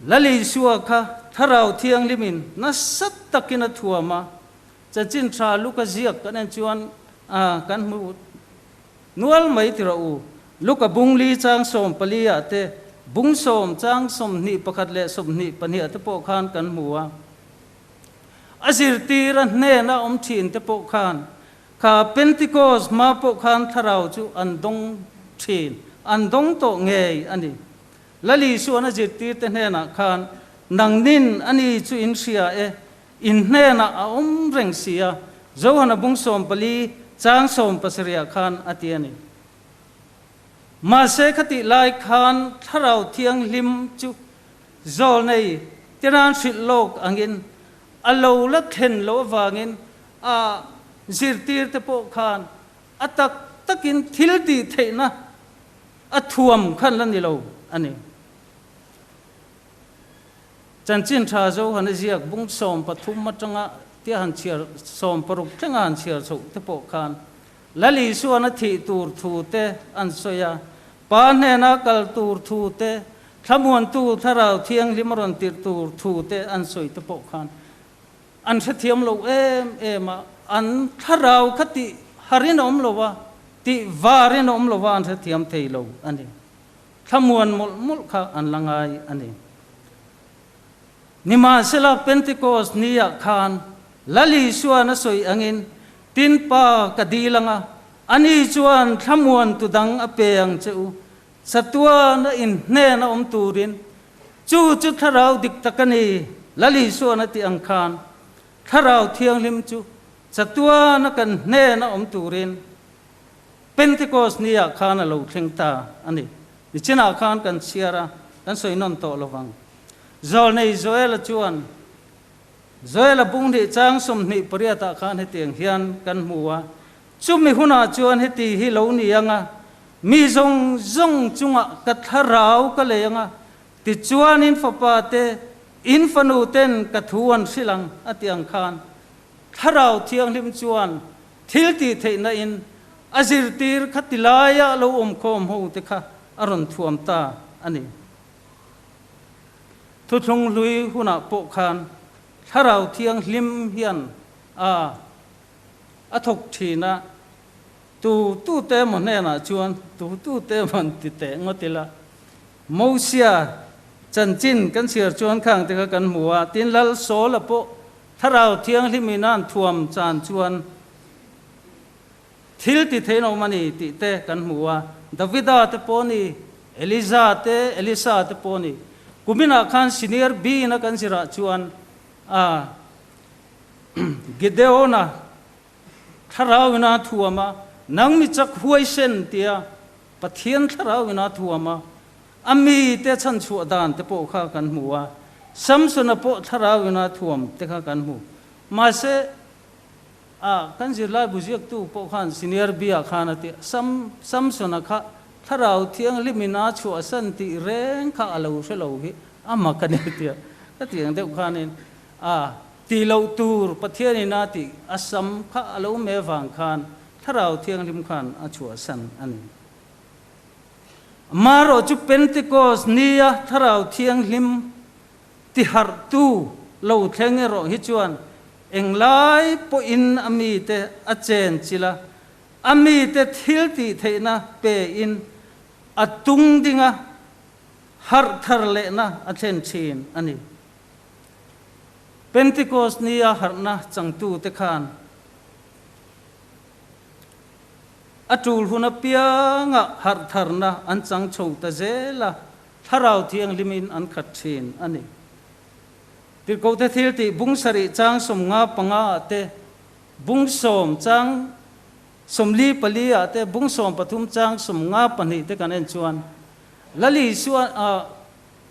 Lal Isua kha Thlarau Thianghlimin nasa takin a thuam a, Chanchin tha Luka ziak kan en chuan kan hmu nual mai ti rawh u. Luka bung li chang 14 ah te, bung 10 chang 21 leh 22 ah te pawh khan kan hmu a. A zirtir a hnena awm thin te pawh khan kha Pentecost hma pawh khan thlarau chu an dawng thin, an dawng tawh ngei a ni. Lal Isuan a zirtir te hnenah khan, Nangnin a ni chu in hria e, In hnenah a awm reng si a, Johana bung 14 chang 17 ah khan a ti a ni. Mahse khatih lai khan Thlarau Thianghlim chu zawlnei tiran hrilh lawk angin a lo la thlen loh avangin a zirtir te pawh khan a tak takin thil tih theihna a thuam khan la ni lo a ni. Chanchin tha Johana ziak bung 13 atanga tia han chhiar 60 thlenga han chhiar chhoh te pawh khan Lal Isuan a thih tur thu te an sawi a, Pa hnena kal tur thu te, thlamuantu Thlarau Thianghlim a rawn tirh tur thu te an sawi te pawh khan an hrethiam lo em em a, an thlarau kha tih harin a awm lo a, tih varin a awm lo a, an hrethiam thei lo a ni. Thlamuan mawlh mawlh kha an la ngai a ni. Nimahsela Pentecost ni-ah khan Lal Isuan a sawi angin, Tin Pa ka dil ang a, ani chuan thlamuan tu dang a pe ang che u, chatuan a inhnen a awm turin, chu chu thlarau dik tak a ni, Lal Isuan a tih ang khan, Thlarau Thianghlim chu chatuan a kan hnen a awm turin Pentecost ni-ah khan a lo thleng ta a ni. Nichinah khan kan chhiar a, kan sawi nawn tawh lo vang. Zawlnei Joela chuan, Joela bung hnih chang 28 ah khan hetiang hian kan hmu a, Chumi hunah chuan heti hi lo ni ang a, mi zawng zawng chungah ka thlarau ka lei ang a, tichuan in fapa te, in fanu ten ka thu an hrilh ang, a ti ang khan. Thlarau Thianghlim chuan thil tih theihna in. A zirtir kha tilaia lo awm khawm ho te kha a rawn thuam ta a ni. Thuthlung hlui hunah pawh khan Thlarau Thianghlim hian a a thawk thin a, tu tu te emaw hnenah chuan tu tu te emaw an ti teh ngawt ila. Mosia chanchin kan chhiar chuan khang te kha kan hmu a, tin Lal Saula pawh Thlarau Thianghlimin a an thuam chan chuan Thil ti thein a awm a ni tih te kan hmu a, Davida te pawh a ni, Eliza te, Elisa te pawh a ni. Kuminah khan Senior B in a kan zirah chuan a Gideona thlarau in a thuam a, Nang mi chak huaisen tia Pathian thlarau in a thuam a, a mi te chhanchhuah dan te pawh kha kan hmu a, Samsona pawh thlarau in a thuam te kha kan hmu. Mahse, A, kan zirlai bu ziaktu pawh khan senior B-ah khan a ti a, Sam, Samson-a kha Thlarau Thianghlimin a chhuahsan tih reng kha a lo hre lo hi a mak a ni tia ka ti ang deuh khanin a ti loh tur Pathianin a tih a sam kha a lo me vang khan Thlarau Thianghlim khan a chhuahsan a ni. Amaherawh chu Pentecost nia Thlarau Thianghlim Tiharhtu lo thleng erawh hi chuan englai pawhin a mite a chen chilh a, a mite thil tih theihna pein a tung ding a, harh thar lehna a thlen thin a ni. Pentecost nia harhna changtute khan a tul hun apiangah harh tharna an chang chho ta zel a, Thlarau Thianghlimin an khat thin a ni. Tirhkohte thil tih bung sarih chang 55 ah te, bung 10 chang 44 ah te, bung 13 chang 52 te kan en chuan Lal Isua ah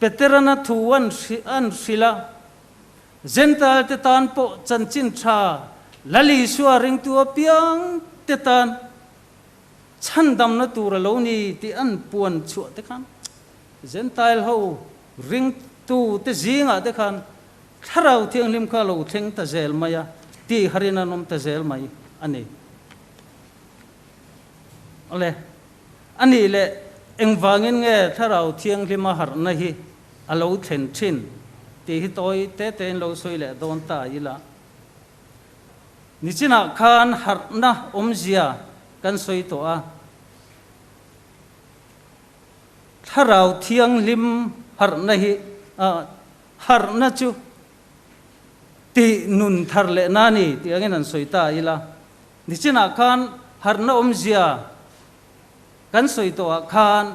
Peterana thu an an hrilh a, Gentile te tan pawh chanchin tha Lal Isua ringtu apiang te tan Chhandamna tur a lo ni tih an puan chhuah te khan Gentile ho ringtu te zingah te khan Thlarau Thianghlim kha a lo thleng ta zel mai a tih harin an awm ta zel mai a ni. Awle, a nih leh engvangin nge Thlarau Thianghlim a harhna hi a lo thlen thin tih hi tawi te tein lo sawi leh dawn ta ila. Nichinah khan harhna awmzia kan sawi tawh a, Thlarau Thianghlim harhna hi harhna chu tih nun thar leh na ni tih angin han sawi ta ila. Nichinah khan harhna awmzia kan sawi tawh ah khan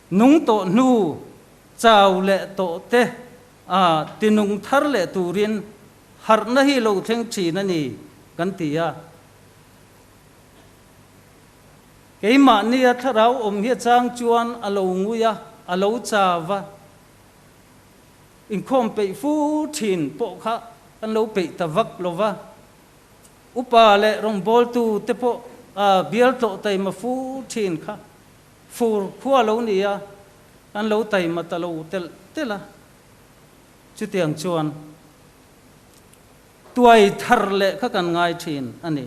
nung tawh hnu chau leh tawh te a tinung thar leh turin Harhna hi lo thleng thin a ni kan ti a. Keimahnia thlarau awm hi a chang chuan a lo ngui a, a lo chau a. Inkhawm peih fu thin pawh kha kan lo peih ta vak lo va. Upa leh rawngbawltu te pawh bial tlawh taima fu thin kha fur khua lo ni a, kan lo taima ta lo telh telh a. Chutiang chuan tuai thar leh kha kan ngai thin a ni.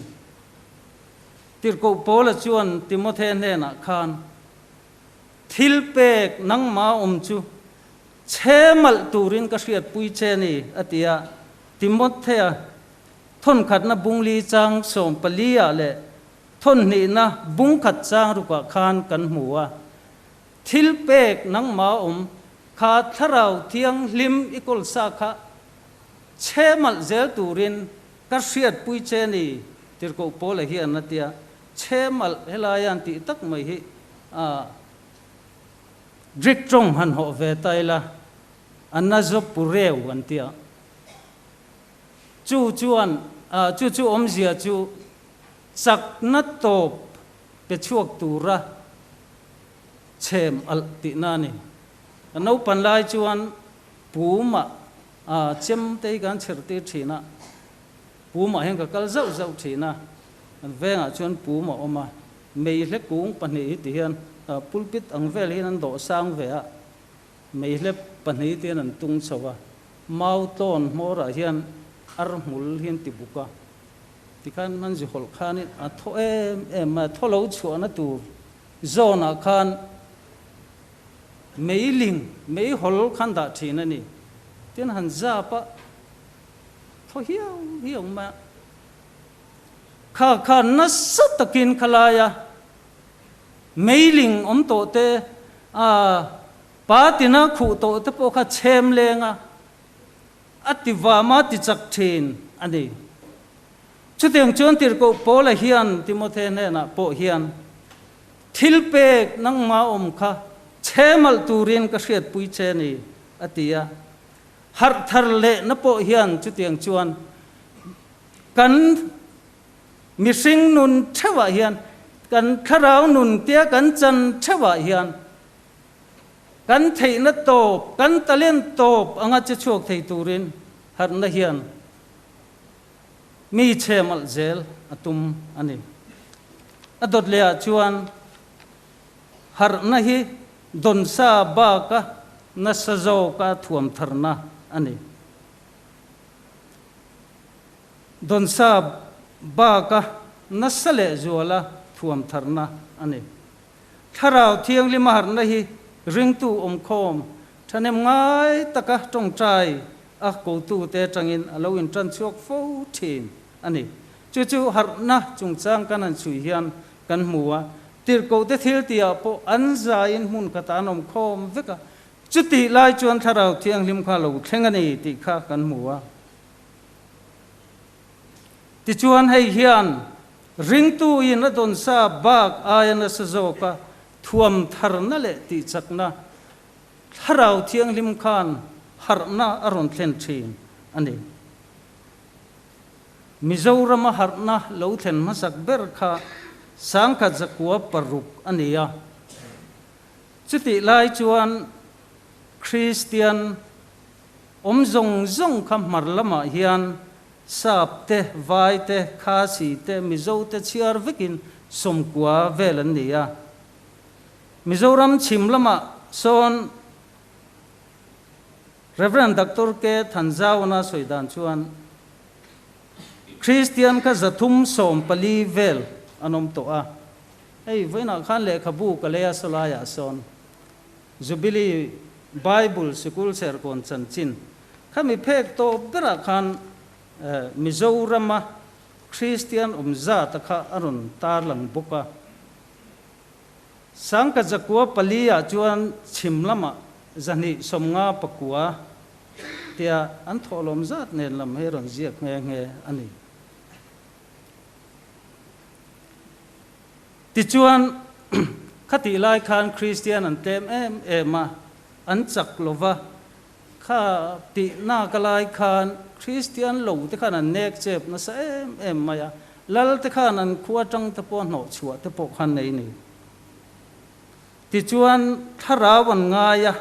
Tirhkoh Paula chuan Timothe hnenah khan, Thil pek nangmah awm chu chhe malh turin ka hriatpui che ni, a ti a. Timothea thawnkhatna bungli chang 14 ah leh thawnhnihna bungkhat chang rukah khan kan hmu a. Thil pek nangmah awm kha Thlarau Thianghlim i kawl sa kha chhe malh zel turin ka hriatpui che ni, Tirhkoh Paula hian a tia. Chhe malh helai an tih tak mai hi a Greek tawng han hawh ve ta ila, anazopureu an tia. Chu chuan chu chu awmzia chu chakna tawp pe chhuak tura chhem alh tihna a ni. Ka naupan lai chuan pumah chem te hi kan chher tir thin a, pumah hian ka kal zauh zauh thin a, kan vengah chuan pum a awm a, meihle kung pahnih hi ti hian pulpit ang vel hian an dawh sang ve a, meihle pahnih te hian an tung chho a, mau tlawn hmawrah hian ar hmul hi an ti buk a. Tikhan an zu hawlh khanin a thaw em em mai a, thaw lo chhuahna tur zawnah khan meiling, meihawl khan dah thin a ni. Tin, han zap a, thaw hiau hiau mai a. Kha khan nasa takin khalaia meiling awm tawh te, a pa tina khuh tawh te pawh kha chhem leng a, a ti vam a ti chak thin a ni. Chutiang chuan Tirhkoh Paula hian Timothe hnenah pawh hian thil pek nangmah awm kha chhemalh turin ka hriatpui che ni a ti a. Harh thar lehna pawh hian chutiang chuan Kan mihring nun theuhah hian, kan thlarau nun tia kan chan theuhah hian kan theihna tawp, kan talent tawp anga che chhuak thei turin harhna hian mi chhemalh zel a tum a ni. A dawt lehah chuan harhna hi dawnsa baka nasa zawka thuamtharna a ni. Dawnsa baka nasa leh zuala thuam tharna a ni. Thlarau Thianghlim a harhna hi ringtu awmkhawm thahnem ngai taka tawngtai a kotute atangin a lo intan chhuak fo thin a ni. Chu chu harhna chungchang kan han chhui hian kan hmu a, tirhkohte thiltihah pawh an zaiin hmun khatah an awmkhawm vek a, Chutih lai chuan Thlarau Thianghlim kha lo thleng a ni tih kha kan hmu a. Tichuan hei hian ringtuin a dawnsa bak aia nasa zawka thuam tharna leh tihchakna Thlarau Thianghlim khan harhna a rawn thlen thin a ni. Mizorama harhna lo thlen hmasak ber kha sangkhat zakua paruk a ni a. Chutih lai chuan Kristian awm zawng zawng kha hmar lamah hian Sap te, Vai te, Khasi te, Mizo te chhiar vekin sawmkua vel an ni a. Mizoram chhim lamah sawn Rev. Doctor K. Thanzauna sawi dan chuan Kristian kha 314 vel an awm tawh a. Hei, vawiinah khan lehkhabu ka lei a sawlaiah sawn Jubilee Bible Sikul Serkawn chanchin khami phek tawp berah khan Mizorama Kristian awm zata kha a rawn tarlang bawk a. Sangka zakua pali ah chuan chhim lamah 259 tia an thawhlawm zat nen lam hi rawn ziak nghe nghe a ni. Tichuan, khatih lai khan Kristian an tlem em em a, an chak lo va. Kha tih naka lai khan Kristian lo te khan an nek chep nasa em em mai a, lal te khan an khua tang te pawh hnawh chhuah te pawh khan nei ni. Tichuan, thlarau an ngai a,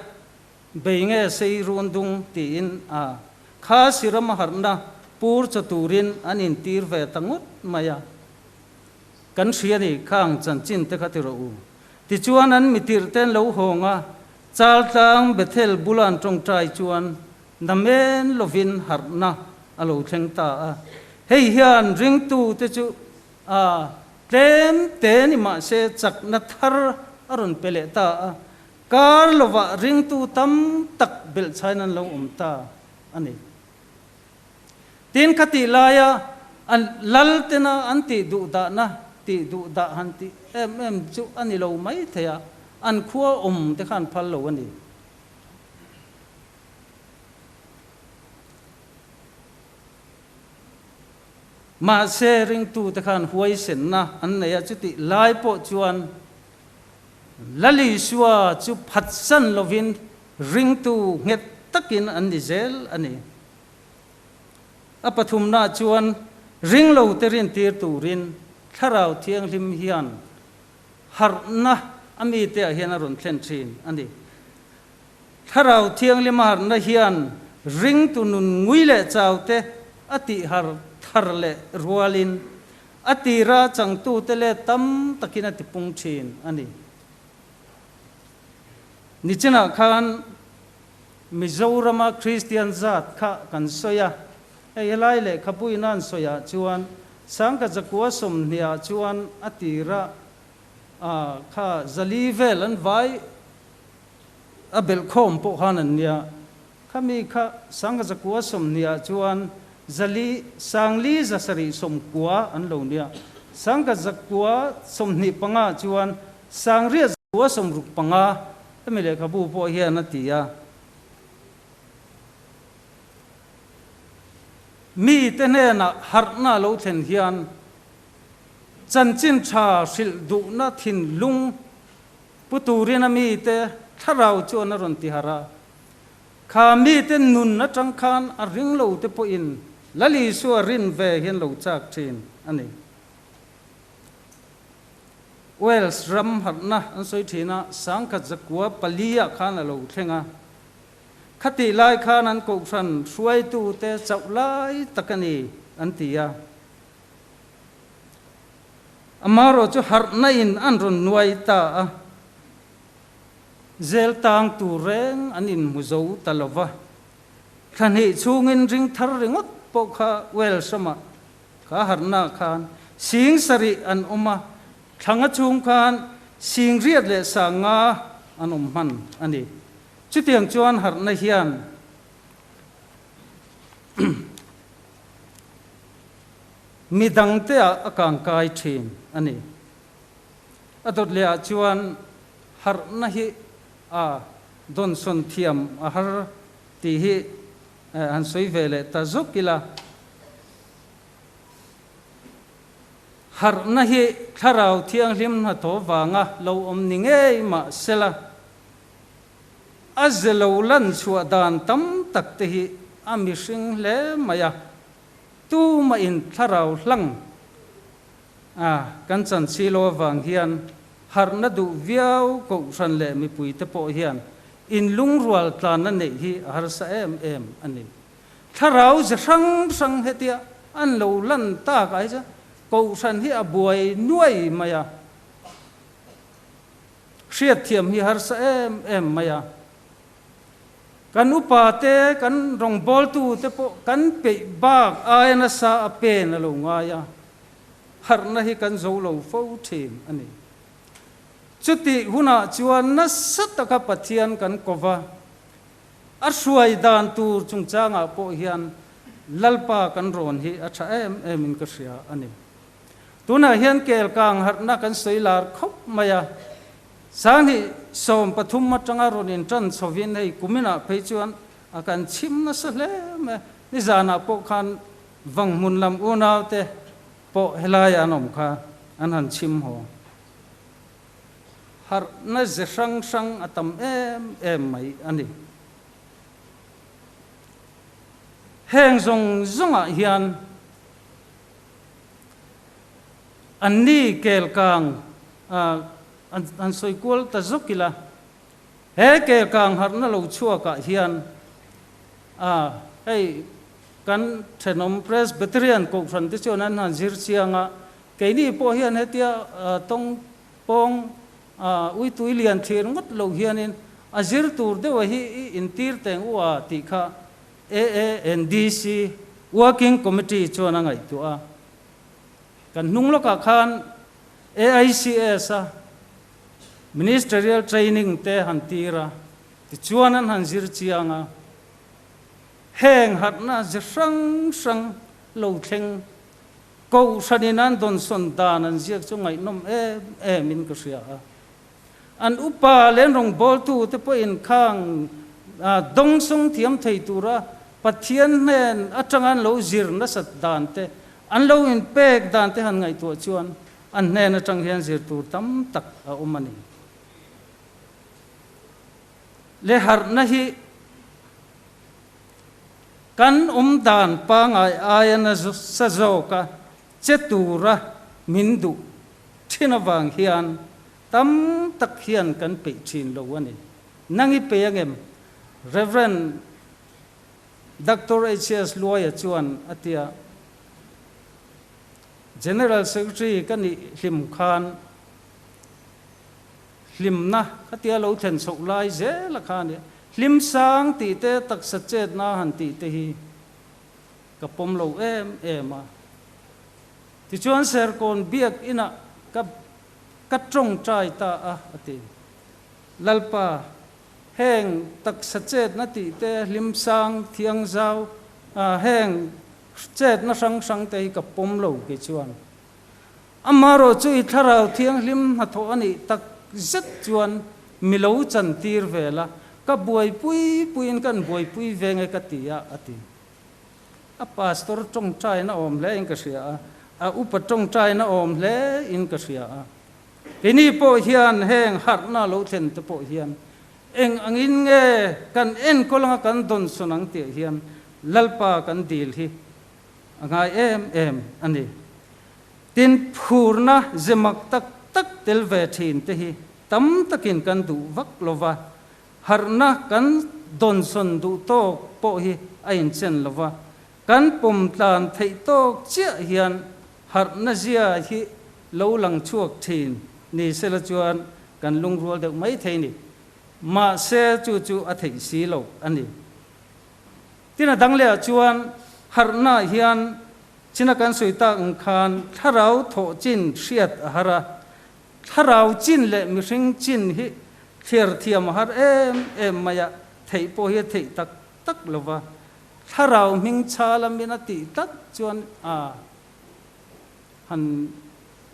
Bei nge sei run dung tiin a kha siram a harhna pur chaw turin an intir ve ta ngawt mai a. Kan hria ni khang chanchin te kha ti rawh u. Tichuan an mitirh ten lo hawng a, Chaltlang Bethel bula an tawngtai chuan namen lovin harhna a lo thleng ta a. Hei hian ringtu te chu a tlem te ni mahse chakna thar a rawn pe leh ta a. Kar lovah ringtu tam tak belhchhain an lo awm ta a ni. Tin, khatih laia an lal tena an tih duh dahna, tih duh dah han tih em em chu a ni lo mai thei a, an khua awm te kha an phal lo a ni. Mahse, ringtu te khan huaisenna an nei a, chutih lai pawh chuan Lal Isua chu phatsan lovin ringtu nghet takin an ni zel a ni. A pathumnaah chuan ringlote rintir turin Thlarau Thianghlim hian harhna a miteah hian a rawn thlen thin a ni. Thlarau Thianghlim a harhna hian ringtu nun ngui leh chaute a tihhar thar leh rualin A tira changtute leh tam takin a tipung thin a ni. Nichinah khan Mizorama Kristian zat kha kan sawi a, hei helai lehkhabuina an sawiah chuan 1920 ah chuan a tira kha 400 vel an vai a belhkhawm pawh khan an nia. Khami kha 1920 ah chuan 400 790 an lo nia. 1925 ah chuan 8965 hemi lehkhabu pawh hian a ti a. Mite hnenah harhna lo thlen hian chanchin tha hrilh duhna thinlung pu turin a mite thlarau chuan a rawn ti harh a. Kha mite nun atang khan a ring lo te pawhin Lal Isua rin ve hian lo chak thin a ni. Wales ram harhna an sawi thin a, 1904 ah khan a lo thleng a. Khatih lai khan an kohhran hruaitute chauh lai tak a ni an ti a. Amaherawh chu harhna in an rawn nuai ta a, zel tang tur reng an inhmu zo ta lo va. Thla hnih chhungin ring thar ringawt pawh kha Wales ramah kha harhna khan 7000 an awm a, thla nga chhung khan 85,000 an awm hman a ni. Chutiang chuan harhna hian mi dangte ah a kangkai thin a ni. A dawt leh ah chuan harhna hi a dawnsawn thiam a har tih hi han sawi ve leh ta zawk ila. Harhna hi thlarau thianghlim hnathawh vanga lo awm ni ngei mah sela, a ze lo lan chhuah dan tam tak te hi a mihring hle mai a, tumah in thlarau hlang a kan chan si lo avang hian harhna duh viau kohhran leh mipui te pawh hian in lungrual tlanna neih hi a harsa em em a ni. Thlarau ze hrang hrang hetia an lo lan tak ai chuan kohhran hi a buai nuai mai a. Hriatthiam hi harsa em em mai a. Kan upa te, kan rawngbawltu te pawh kan peih bak aia nasa a pen a lo ngai a, harhna hi kan zo lo fo thin a ni. Chutih hunah chuan nasa taka Pathian kan ko va, a hruai dan tur chungchangah pawh hian Lalpa kan rawn hi a tha em emin ka hria a ni. Tunah hian kel kang harhna kan sawi lar khawp mai a, 2013 atanga rawn intan chhovin hei kuminah phei chuan a kan chhim nasa hle mai a, nizanah pawh khan Vanghmun lam unaute pawh helaiah an awm kha an han chhim haw. Harhna ze hrang hrang a tam em em mai a ni. Heng zawng zawngah hian An ni kelkang an sawi kual ta zawk ila, he kelkang harhna lo chhuakah hian hei kan thenawm Presbyterian Kohhran te chuan an han zir chiang a, keini pawh hian hetia tawng pawng uitui lian thlir ngawt lo hianin a zir tur deuha hi i intir teng u a tih kha AANDC Working Committee chuan a ngaihtuah a. Kan hnung lawkah khan AICS a Ministerial Training te han tir a, tichuan an han zir chiang a. Heng harhna ze hrang hrang lo thleng Kohhranin an dawnsawn dan an ziak chu ngaihnawm em em in ka hria a. An upa leh an rawngbawltute pawhin khang dawngsawng thiam thei tura Pathian hnen atanga an lo zir nasat dan te, an lo inpek dan te han ngaihtuah chuan an hnen atang hian zir tur tam tak a awm a ni. Le harhna hi kan awm dan pangai aia nasa zawka che tura min duh thin avang hian Tam tak hian kan peih thin lo a ni. Nang i pe angem? Rev. Doctor HS Luaia chuan a ti a. General Secretary ka nih hlim khan hlimna ka tia lo thlen chhoh lai zel a kha a nia. Hlim sang tih te, taksa chetna han tih te hi ka pawm lo em em a. Tichuan Serkawn biak inah ka ka tawngtai ta a, a ti. Lalpa, heng taksa chetna tih te, hlimsang, thiangzau, heng chetna hrang hrang te hi ka pawm lo kei chuan. Amaherawh chu i Thlarau Thianghlim hnathawh a nih tak zet chuan mi lo chantir ve la, ka buaipui puiin kan buaipui ve nge ka ti a, a ti. A pastor tawngtaina awm hle in ka hria a, a upa tawngtaina awm hle in ka hria a. Keini pawh hian heng harhna lo thlen te pawh hian eng angin nge kan enkawl anga kan dawnsawn ang tih hian Lalpa kan dil hi a ngai em em a ni. Tin, phurna ze mak tak tak tel ve thin te hi tam takin kan duh vak lo va, harhna kan dawnsawn duh tawk pawh hi a inchen lo va, kan pawm tlan theih tawk chiah hian harhna zia hi lo lang chhuak thin ni sela chuan kan lungrual deuh mai thei ni. Mahse, chu chu a theih si lo a ni. Tin a dang lehah chuan harhna hian china kan sawi tak ang khan thlarau thawh chin hriat a har a, thlarau chin leh mihring chin hi thliar thiam a har em em mai a, theih pawh hi a theih tak tak lo va, thlarau hming chha lamin a tih tlat chuan a han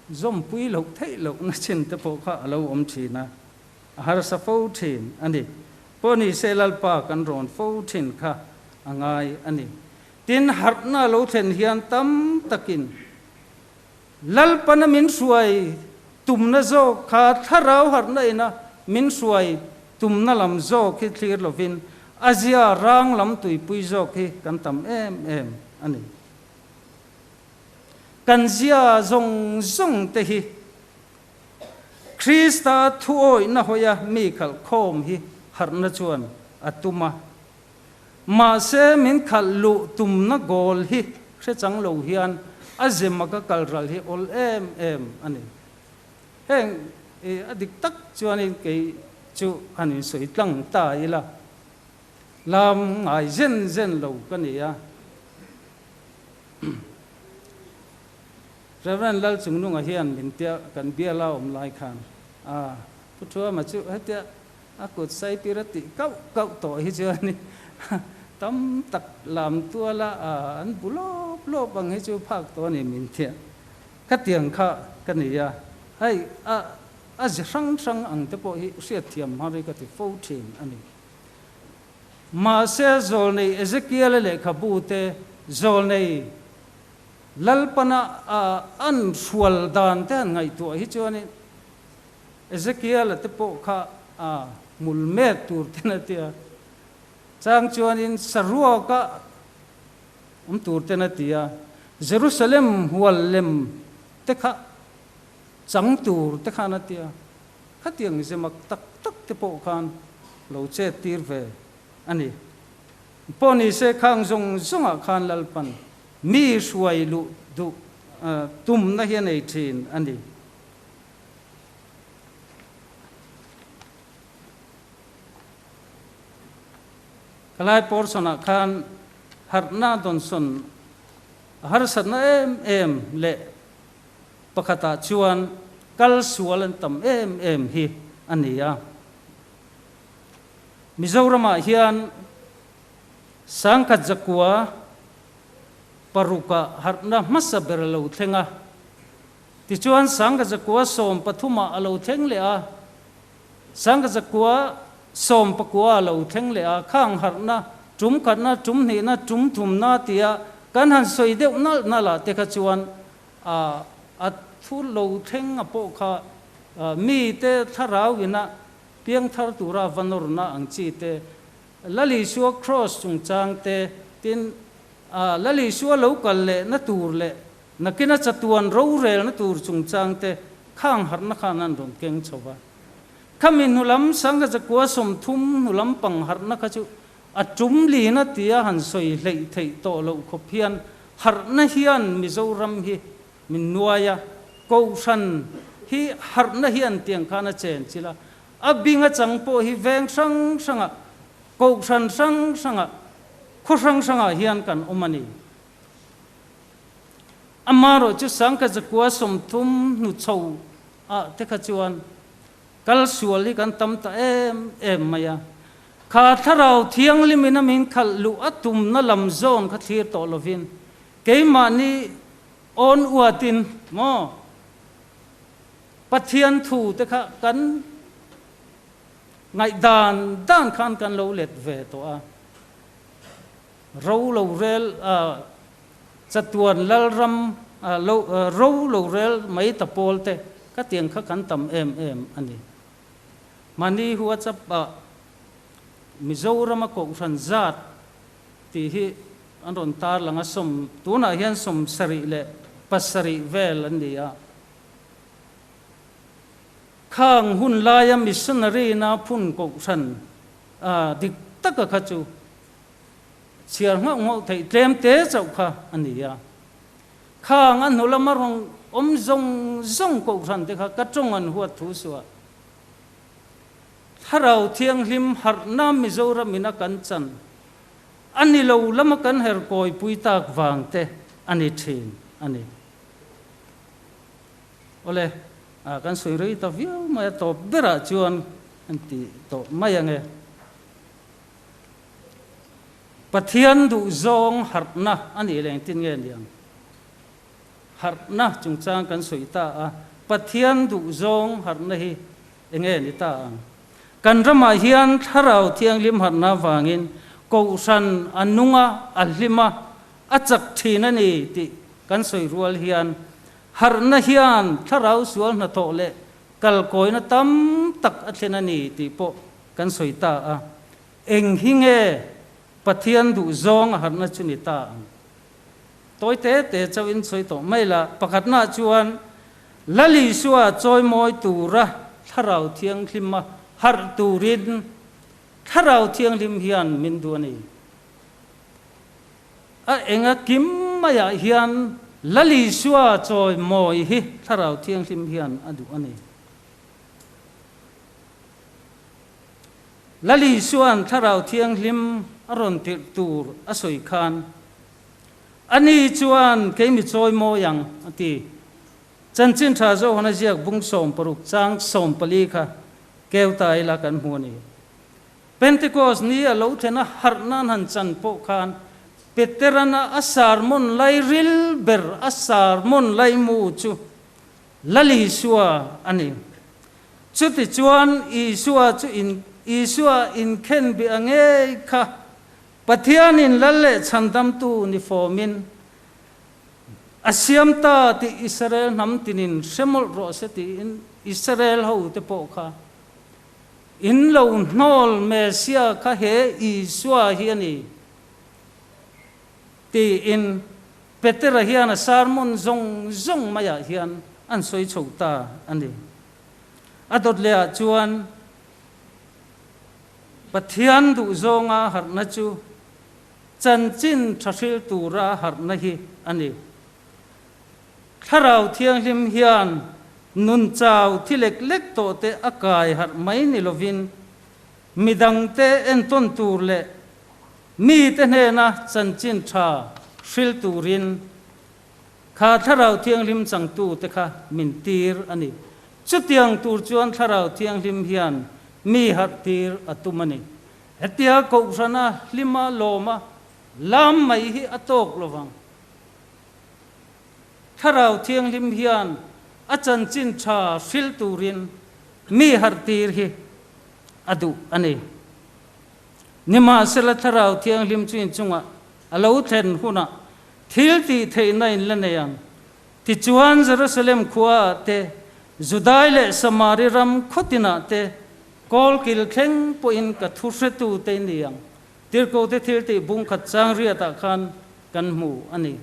zawmpui loh theih lohna chin te pawh kha a lo awm thin a. A harsa fo thin a ni. Pawh ni se Lalpa kan rawn fo thin kha a ngai a ni. Tin, harhna lo thlen hian tam takin Lalpana min hruai tumna zawk kha thlarau harhna ina min hruai tumna lam zawk hi thlir lovin a zia rang lam tuipui zawk hi kan tam em em a ni. Kan zia zawng zawng te hi Krista thuawihna hawia mi khalh khawm hi harhna chuan a tum a. Mahse, min khalh luh tumna goal hi hre chang lo hian a zema ka kal ral hi awl em em a ni. Heng i a dik tak chuanin kei chu han insawi tlang ta ila, lam ngai zen zen lo ka ni a. Rev. Lalchungnunga hian min tia kan biala awm lai khan a Pu Thuama chu hetia a kut saipir a tih kauh kauh tawh hi chuan tam tak lam tuala an bu lawp lawp ang hi chu phak tawh a ni min tia khatiang kha ka ni a, hei a a ze hrang hrang ang te pawh hi hriatthiam hma hi ka ti fo thin a ni. Mahse zawlnei Ezekiel-a lehkhabu te zawlnei Lalpana an hrual dan te han ngaihtuah hi chuanin Ezekiel-a te pawh kha a hmul mek tur ten a ti a, chang chuanin saruaka awm tur ten a ti a, Jerusalem hual lem te kha chang tur te khan a ti a, khatiang zemak tak tak te pawh khan lo chet tir ve a ni. Pawh ni se khang zawng zawngah khan Lalpan mi hruai luh duh tumna hi a nei thin a ni. Khalai portion-ah khan harhna dawnsawn a harsatna em em leh pakhatah chuan kal sual an tam em em hi a ni a. Mizoramah hian sangkhat zakua parukah harhna hmasa ber a lo thleng a, tichuan sangkhat zakua sawmpathumah a lo thleng leh a, sangkhat zakua sawmpakua a lo thleng leh a, khang harhna tum khatna, tum hnihna, tum thumna tia kan han sawi deuh nalh nalh ah te kha chuan a thu lo thleng a pawh kha mite thlarau ina Piangthar tura va nawrna ang chi te, Lal Isua Kraws chungchang te, tin, Lal Isua lo kal leh na tur leh nakina chatuan rorelna tur chungchang te khang harhna khan an rawn keng chho va. Khami hnulam Sangha Zakua 30 hnulam pang harhna kha chu a tum lina tia han sawi hleih theih tawh loh khawp hian harhna hian Mizoram hi Min nuai a, Kohhran hi harhna hian tiang khan a chen chil a, a bing a chang pawh hi veng hrang hrangah, Kohhran hrang hrangah, khaw hrang hrangah hian kan awm a ni. Amaherawhchu 1930 hnu chho ah te kha chuan kal sual hi kan tam ta em em mai a. Kha Thlarau Thianghlimin a min khalh luh a tumna lam zawn kha thlir tawh lovin keimahni awn uatin maw Pathian thu te kha kan ngaihdan dan khan kan lo let ve tawh a. Ro lo rel chatuan lalram lo ro lo rel mai ta pawl te ka tiang kha kan tam em em a ni. Mahni WhatsApp ah Mizorama Kohhran zat tih hi an rawn tarlang a, sawm tunah hian 77 vel an ni a. Khang hun laia missionary na phun Kohhran dik taka kha chu chhiar nghauh nghauh theih tlem te chauh kha a ni a. Khang a hnu lama rawn awm zawng zawng Kohhran te kha ka tawng an huat thu suah. Thlarau Thianghlim harhna Mizoram in a kan chan a ni lo lama kan her kawipui tak vang te a ni thin a ni. Awle, kan sawi rei ta viau mai a, tawp berah chuan an ti tawh mai ange. Pathian duhzawng harhna a nih leh engtin nge niang? Harhna chungchang kan sawi ta a, Pathian duhzawng harhna hi enge ni ta ang? Kan ramah hian Thlarau Thianghlim harhna avangin Kohhran a nung a, a hlim a, a chak thin a ni tih kan sawi rual hian harhna hian Thlarau sual hnathawh leh kalkawina tam tak a thlen a ni tih pawh kan sawi ta a. Eng hi nge Pathian duhzawng a harhna chu ni ta ang? Tawi te te chauhin sawi tawh mai la, pakhatnaah chuan Lal Isua chawimawi tura Thlarau Thianghlima harh turin Thlarau Thianghlim hian min duh a ni. A enga kim maiah hian Lal Isua chawimawi hi Thlarau Thianghlim hian a duh a ni. Lal Isua'n Thlarau Thianghlim a rawn tirh tur a sawi khan, Ani chuan kei mi chawi mawi ang, a ti. Chanchin Tha Johana ziak bung 16 chang 14 kha keu ta ila kan hmu a ni. Pentecost ni a lo thlen a harh nan han chan pawh khan Peterana a sermon lai ril ber a sermon lai mu chu Lal Isua a ni. Chutichuan Isua chu in Isua inkhen bih a ngei kha Pathianin lal leh chhandamtu ni fawmin a siam ta tih Israel hnam tinin hre mawlh rawh se tiin Israel hote pawh kha in lo hnawl Messia kha he Isua hi a ni tiin Petera hian a sermon zawng zawng maiah hian an sawi chho ta a ni. A dawt lehah chuan Pathian duhzawnga harhna chu chanchin tha hril tura harhna hi a ni. Thlarau Thianghlim hian nun chau thi lek lek tawhte a kai harh mai ni lovin midangte entawn tur leh mite hnena chanchin tha hril turin Kha Thlarau Thianghlim changtute kha min tir a ni. Chutiang tur chuan Thlarau Thianghlim hian mi harh tir a tum a ni. Hetia Kohhrana hlima lawma lam mai hi a tawk lo vang. Thlarau Thianghlim hian a chanchin tha hril turin mi harh tir hi a duh a ni. Nimahsela Thlarau Thianghlim chu inchungah a lo thlen hunah Thil tih theihna in la nei ang. Tichuan Jerusalem khuaah te, Judai leh Samari ram khaw tinah te, kawlkil thleng pawhin ka thu hretu te in ni ang. Tirhkohte thil tih bung khat chang riatah khan kan hmu a ni.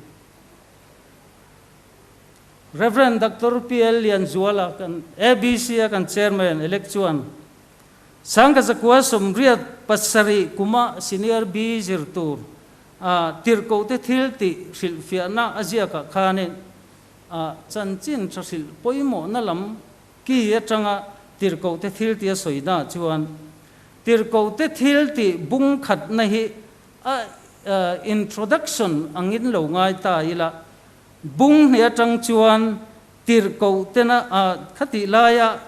Rev. Doctor PL Lianzuala kan ABC a kan Chairman elect chuan 1987 kuma Senior B zir tur A tirhkohte thil tih hrilhfiahna a ziakah khanin a chanchin tha hrilh pawimawhna lam ki atanga tirhkohte thil tih a sawina chuan tirhkohte thil tih bung khatna hi a introduction angin lo ngai ta ila. Bung hnih atang chuan tirhkoh tena a khatih laia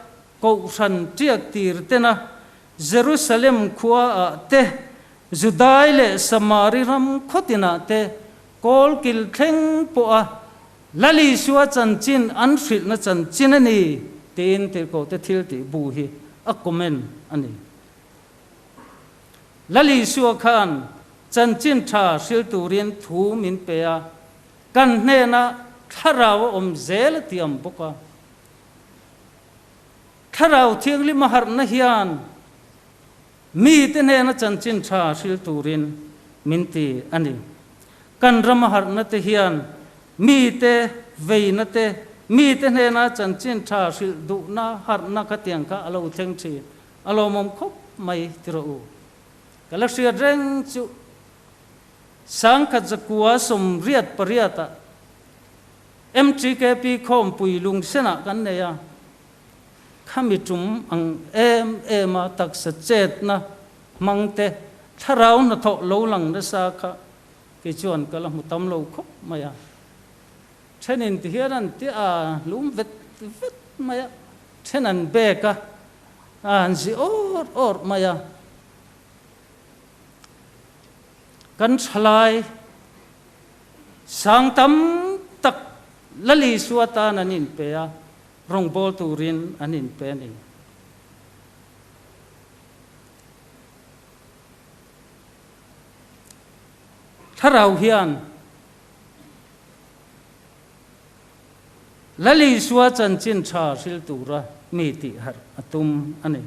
kohhran tiak tir tena Jerusalem khua ah te, Judai leh Samari ram khawtinah te kawlkil thleng pawh a Lal Isua chanchin an hrilhna chanchin a ni tiin tirhkoh te thil tih bu hi a comment a ni. Lal Isua khan chanchin tha hril turin thu min pe a, kan hnenah thlarau a awm zel a tiam bawk a. Thlarau Thianghlim a harhna hian mite hnena chanchin tha hril turin min ti a ni. Kan rama harhna te hian mite veina te, mite hnena chanchin tha hrilh duhna harhna khatiang kha a lo thleng thin. A lawmawm khawp mai ti rawh u. Ka la hriat reng chu 1918 ah MTKP khawmpui lungsenah kan nei a, khami tum ang em em a taksa chetna hmang te thlarau hnathawh lo lang nasa kha kei chuan ka la hmu tam lo khawp mai a. Thenin ti hian an ti a, lum vet vet mai a, then an bek a, an zi awr awr mai a. Kan thalai sang tam tak Lal Isua tan an inpe a, rawngbâwl turin an inpe a ni. Thlarau hian Lal Isua chanchin tha hril tura mi tih harh a tum a ni.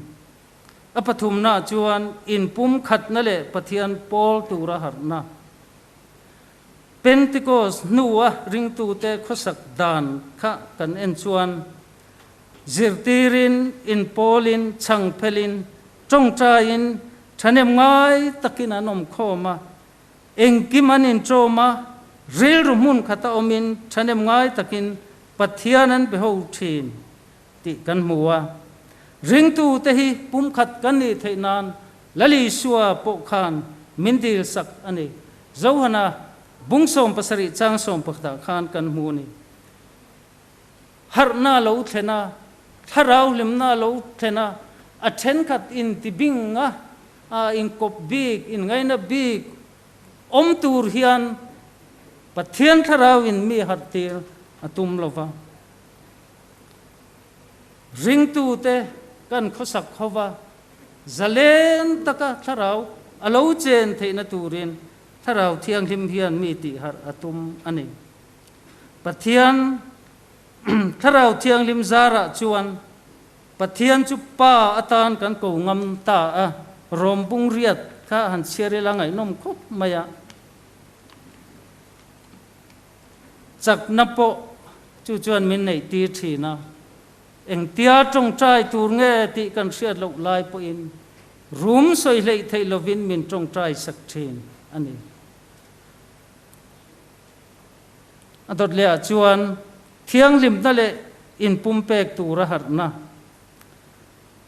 A pathumna chuan inpumkhatna leh Pathian pawl tura harhna. Pentecost hnua ringtute khawsak dan kha kan en chuan zirtirin, inpawlin, chhangphelin, tawngtaiin thahnem ngai takin an awm khawm a, engkim an inṭawm a, rilru hmun khata awmin thahnem ngai takin Pathian an be ho thin tih kan hmu a. Ringtute hi pumkhat kan nih theih nan Lal Isua pawh khan min dil sak a ni. Johana bung 17 chang 11 ah khan kan hmu a ni. Harhna lo thlen a, thlarau hlimna lo thlen a, a thenkhat inti bing a, inkawp bik, inngaina bik awm tur hian Pathian thlarau in mi harh tir a tum lo va. Ringtute kan khawsak hova zalen taka thlarau a lo chen theihna turin Thlarau Thianghlim hian mi tihharh a tum a ni. Pathian Thlarau Thianghlim zarah chuan Pathian chu Pa atan kan ko ngam ta a, Rom bung riat kha han chhiar ila ngaihnawm khawp mai a. Chakna pawh chu chuan min neih tir thin a, engtia tawngtai tur nge tih kan hriat loh lai pawhin rum sawi hleih theih lovin min tawngtai sak thin a ni. A dawt leh ah chuan thianghlimna leh inpumpek tura harhna,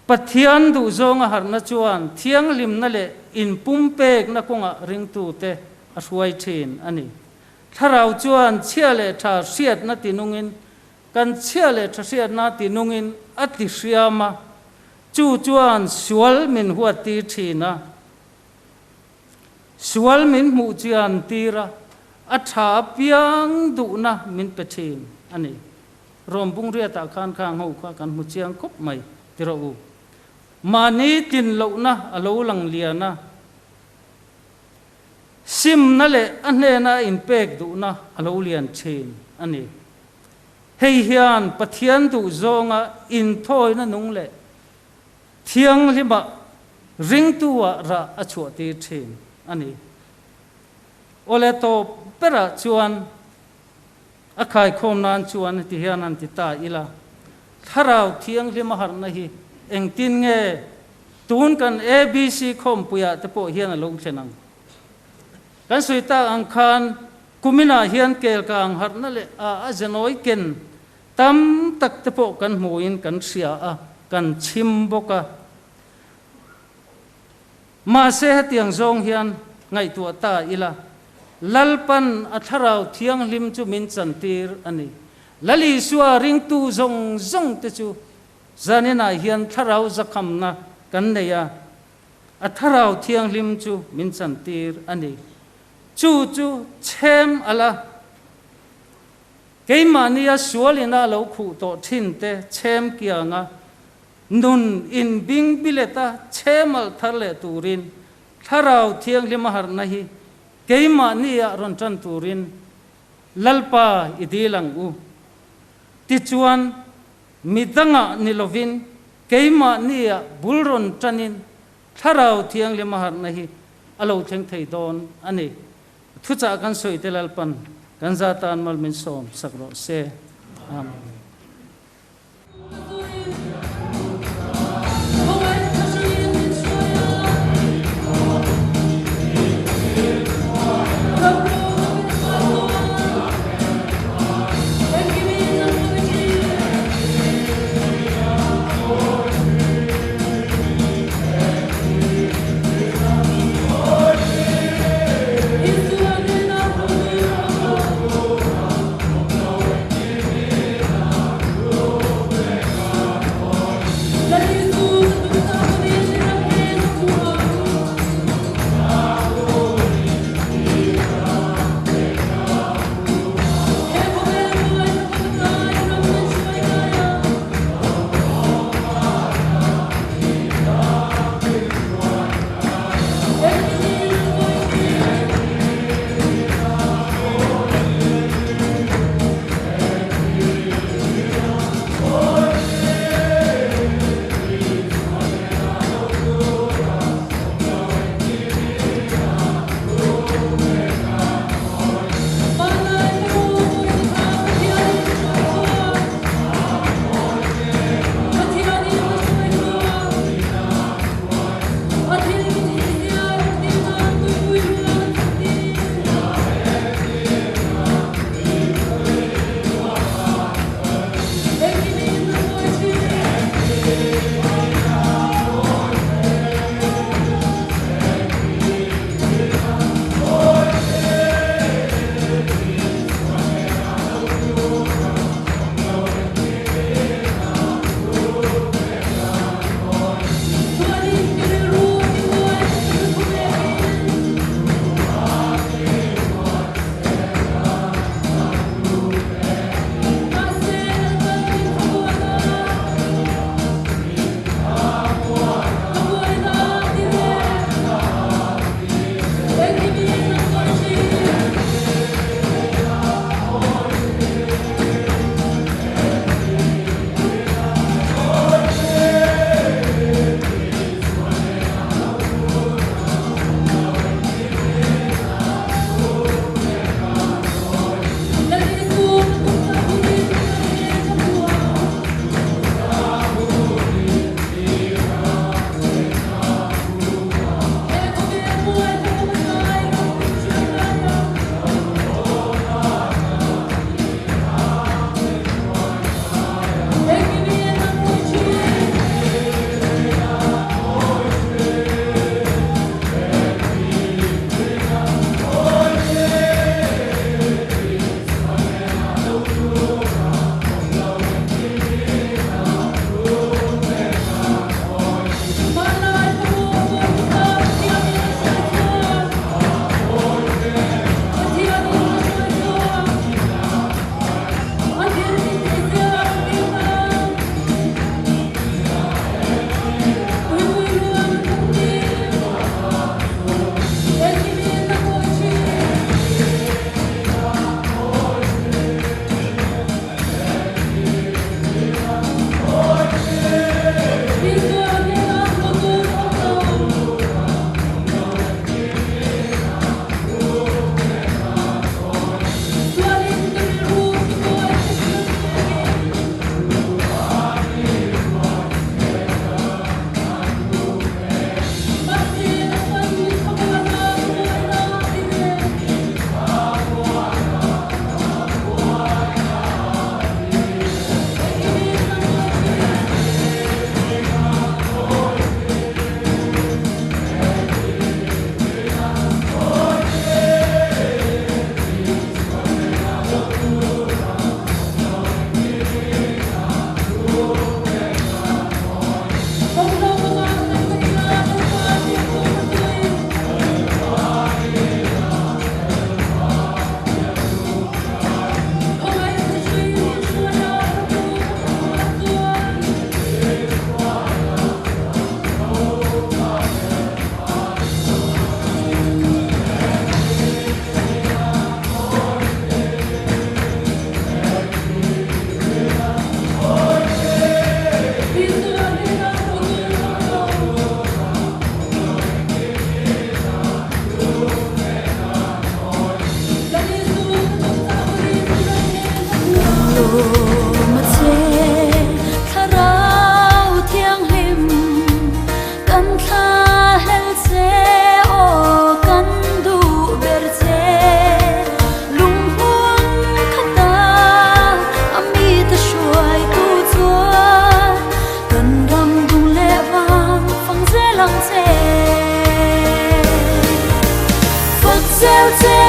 Pathian duhzawnga harhna chuan thianghlimna leh inpumpekna kawngah ringtute a hruai thin a ni. Thlarau chuan chhia leh tha hriatna tinungin kan chhia leh tha hriatna tinungin a ti hriam a, chu chuan sual min huat tir thin a, sual min hmuh chian tir a, a tha apiang duhna min pe thin a ni. Rom bungriatah khan khang ho kha kan hmu chiang khawp mai ti rawh u. Mahni tlin lohna a lo lang lian a. Simna leh a hnena a inpek duhna a lo lian thin a ni. Hei hian Pathian duhzawnga inthawina nung leh thianghlima ringtu-ah rah a chhuahtir thin a ni. Awle tawp berah chuan a khaikhawm nan chuan heti hian han ti ta ila, Thlarau Thianghlima harhna hi engtin nge tun kan ABC khawmpuiah te pawh hian a lo thlen ang? Kan sawi tak ang khan kuminah hian kelkang harhna leh a a zenawi ken tam tak te pawh kan hmuin kan hria a, kan chhim bawk a. Mahse hetiang zawng hian ngaihtuah ta ila. Lalpan a Thlarau Thianghlim chu min chantir a ni. Lal Isua ringtu zawng zawng te chu zaninah hian Thlarau zakhamna kan nei a, a Thlarau Thianghlim chu min chantir a ni. Chu chu chhem ala. Keimahnia sualina lo khuh tawh thin te chhem kianga nun inbing bileta chhem alh thar leh turin Thlarau Thianghlim a harhna hi keimahnia rawn tan turin Lalpa i dil ang u. Tichuan, midangah ni lovin keimahnia bul rawn tanin Thlarau Thianghlim a harhna hi a lo thleng thei dawn a ni. Thuchah kan sawi te Lalpan kan za tan mal min sawm sak rawh se. Amen.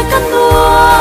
ka nuam.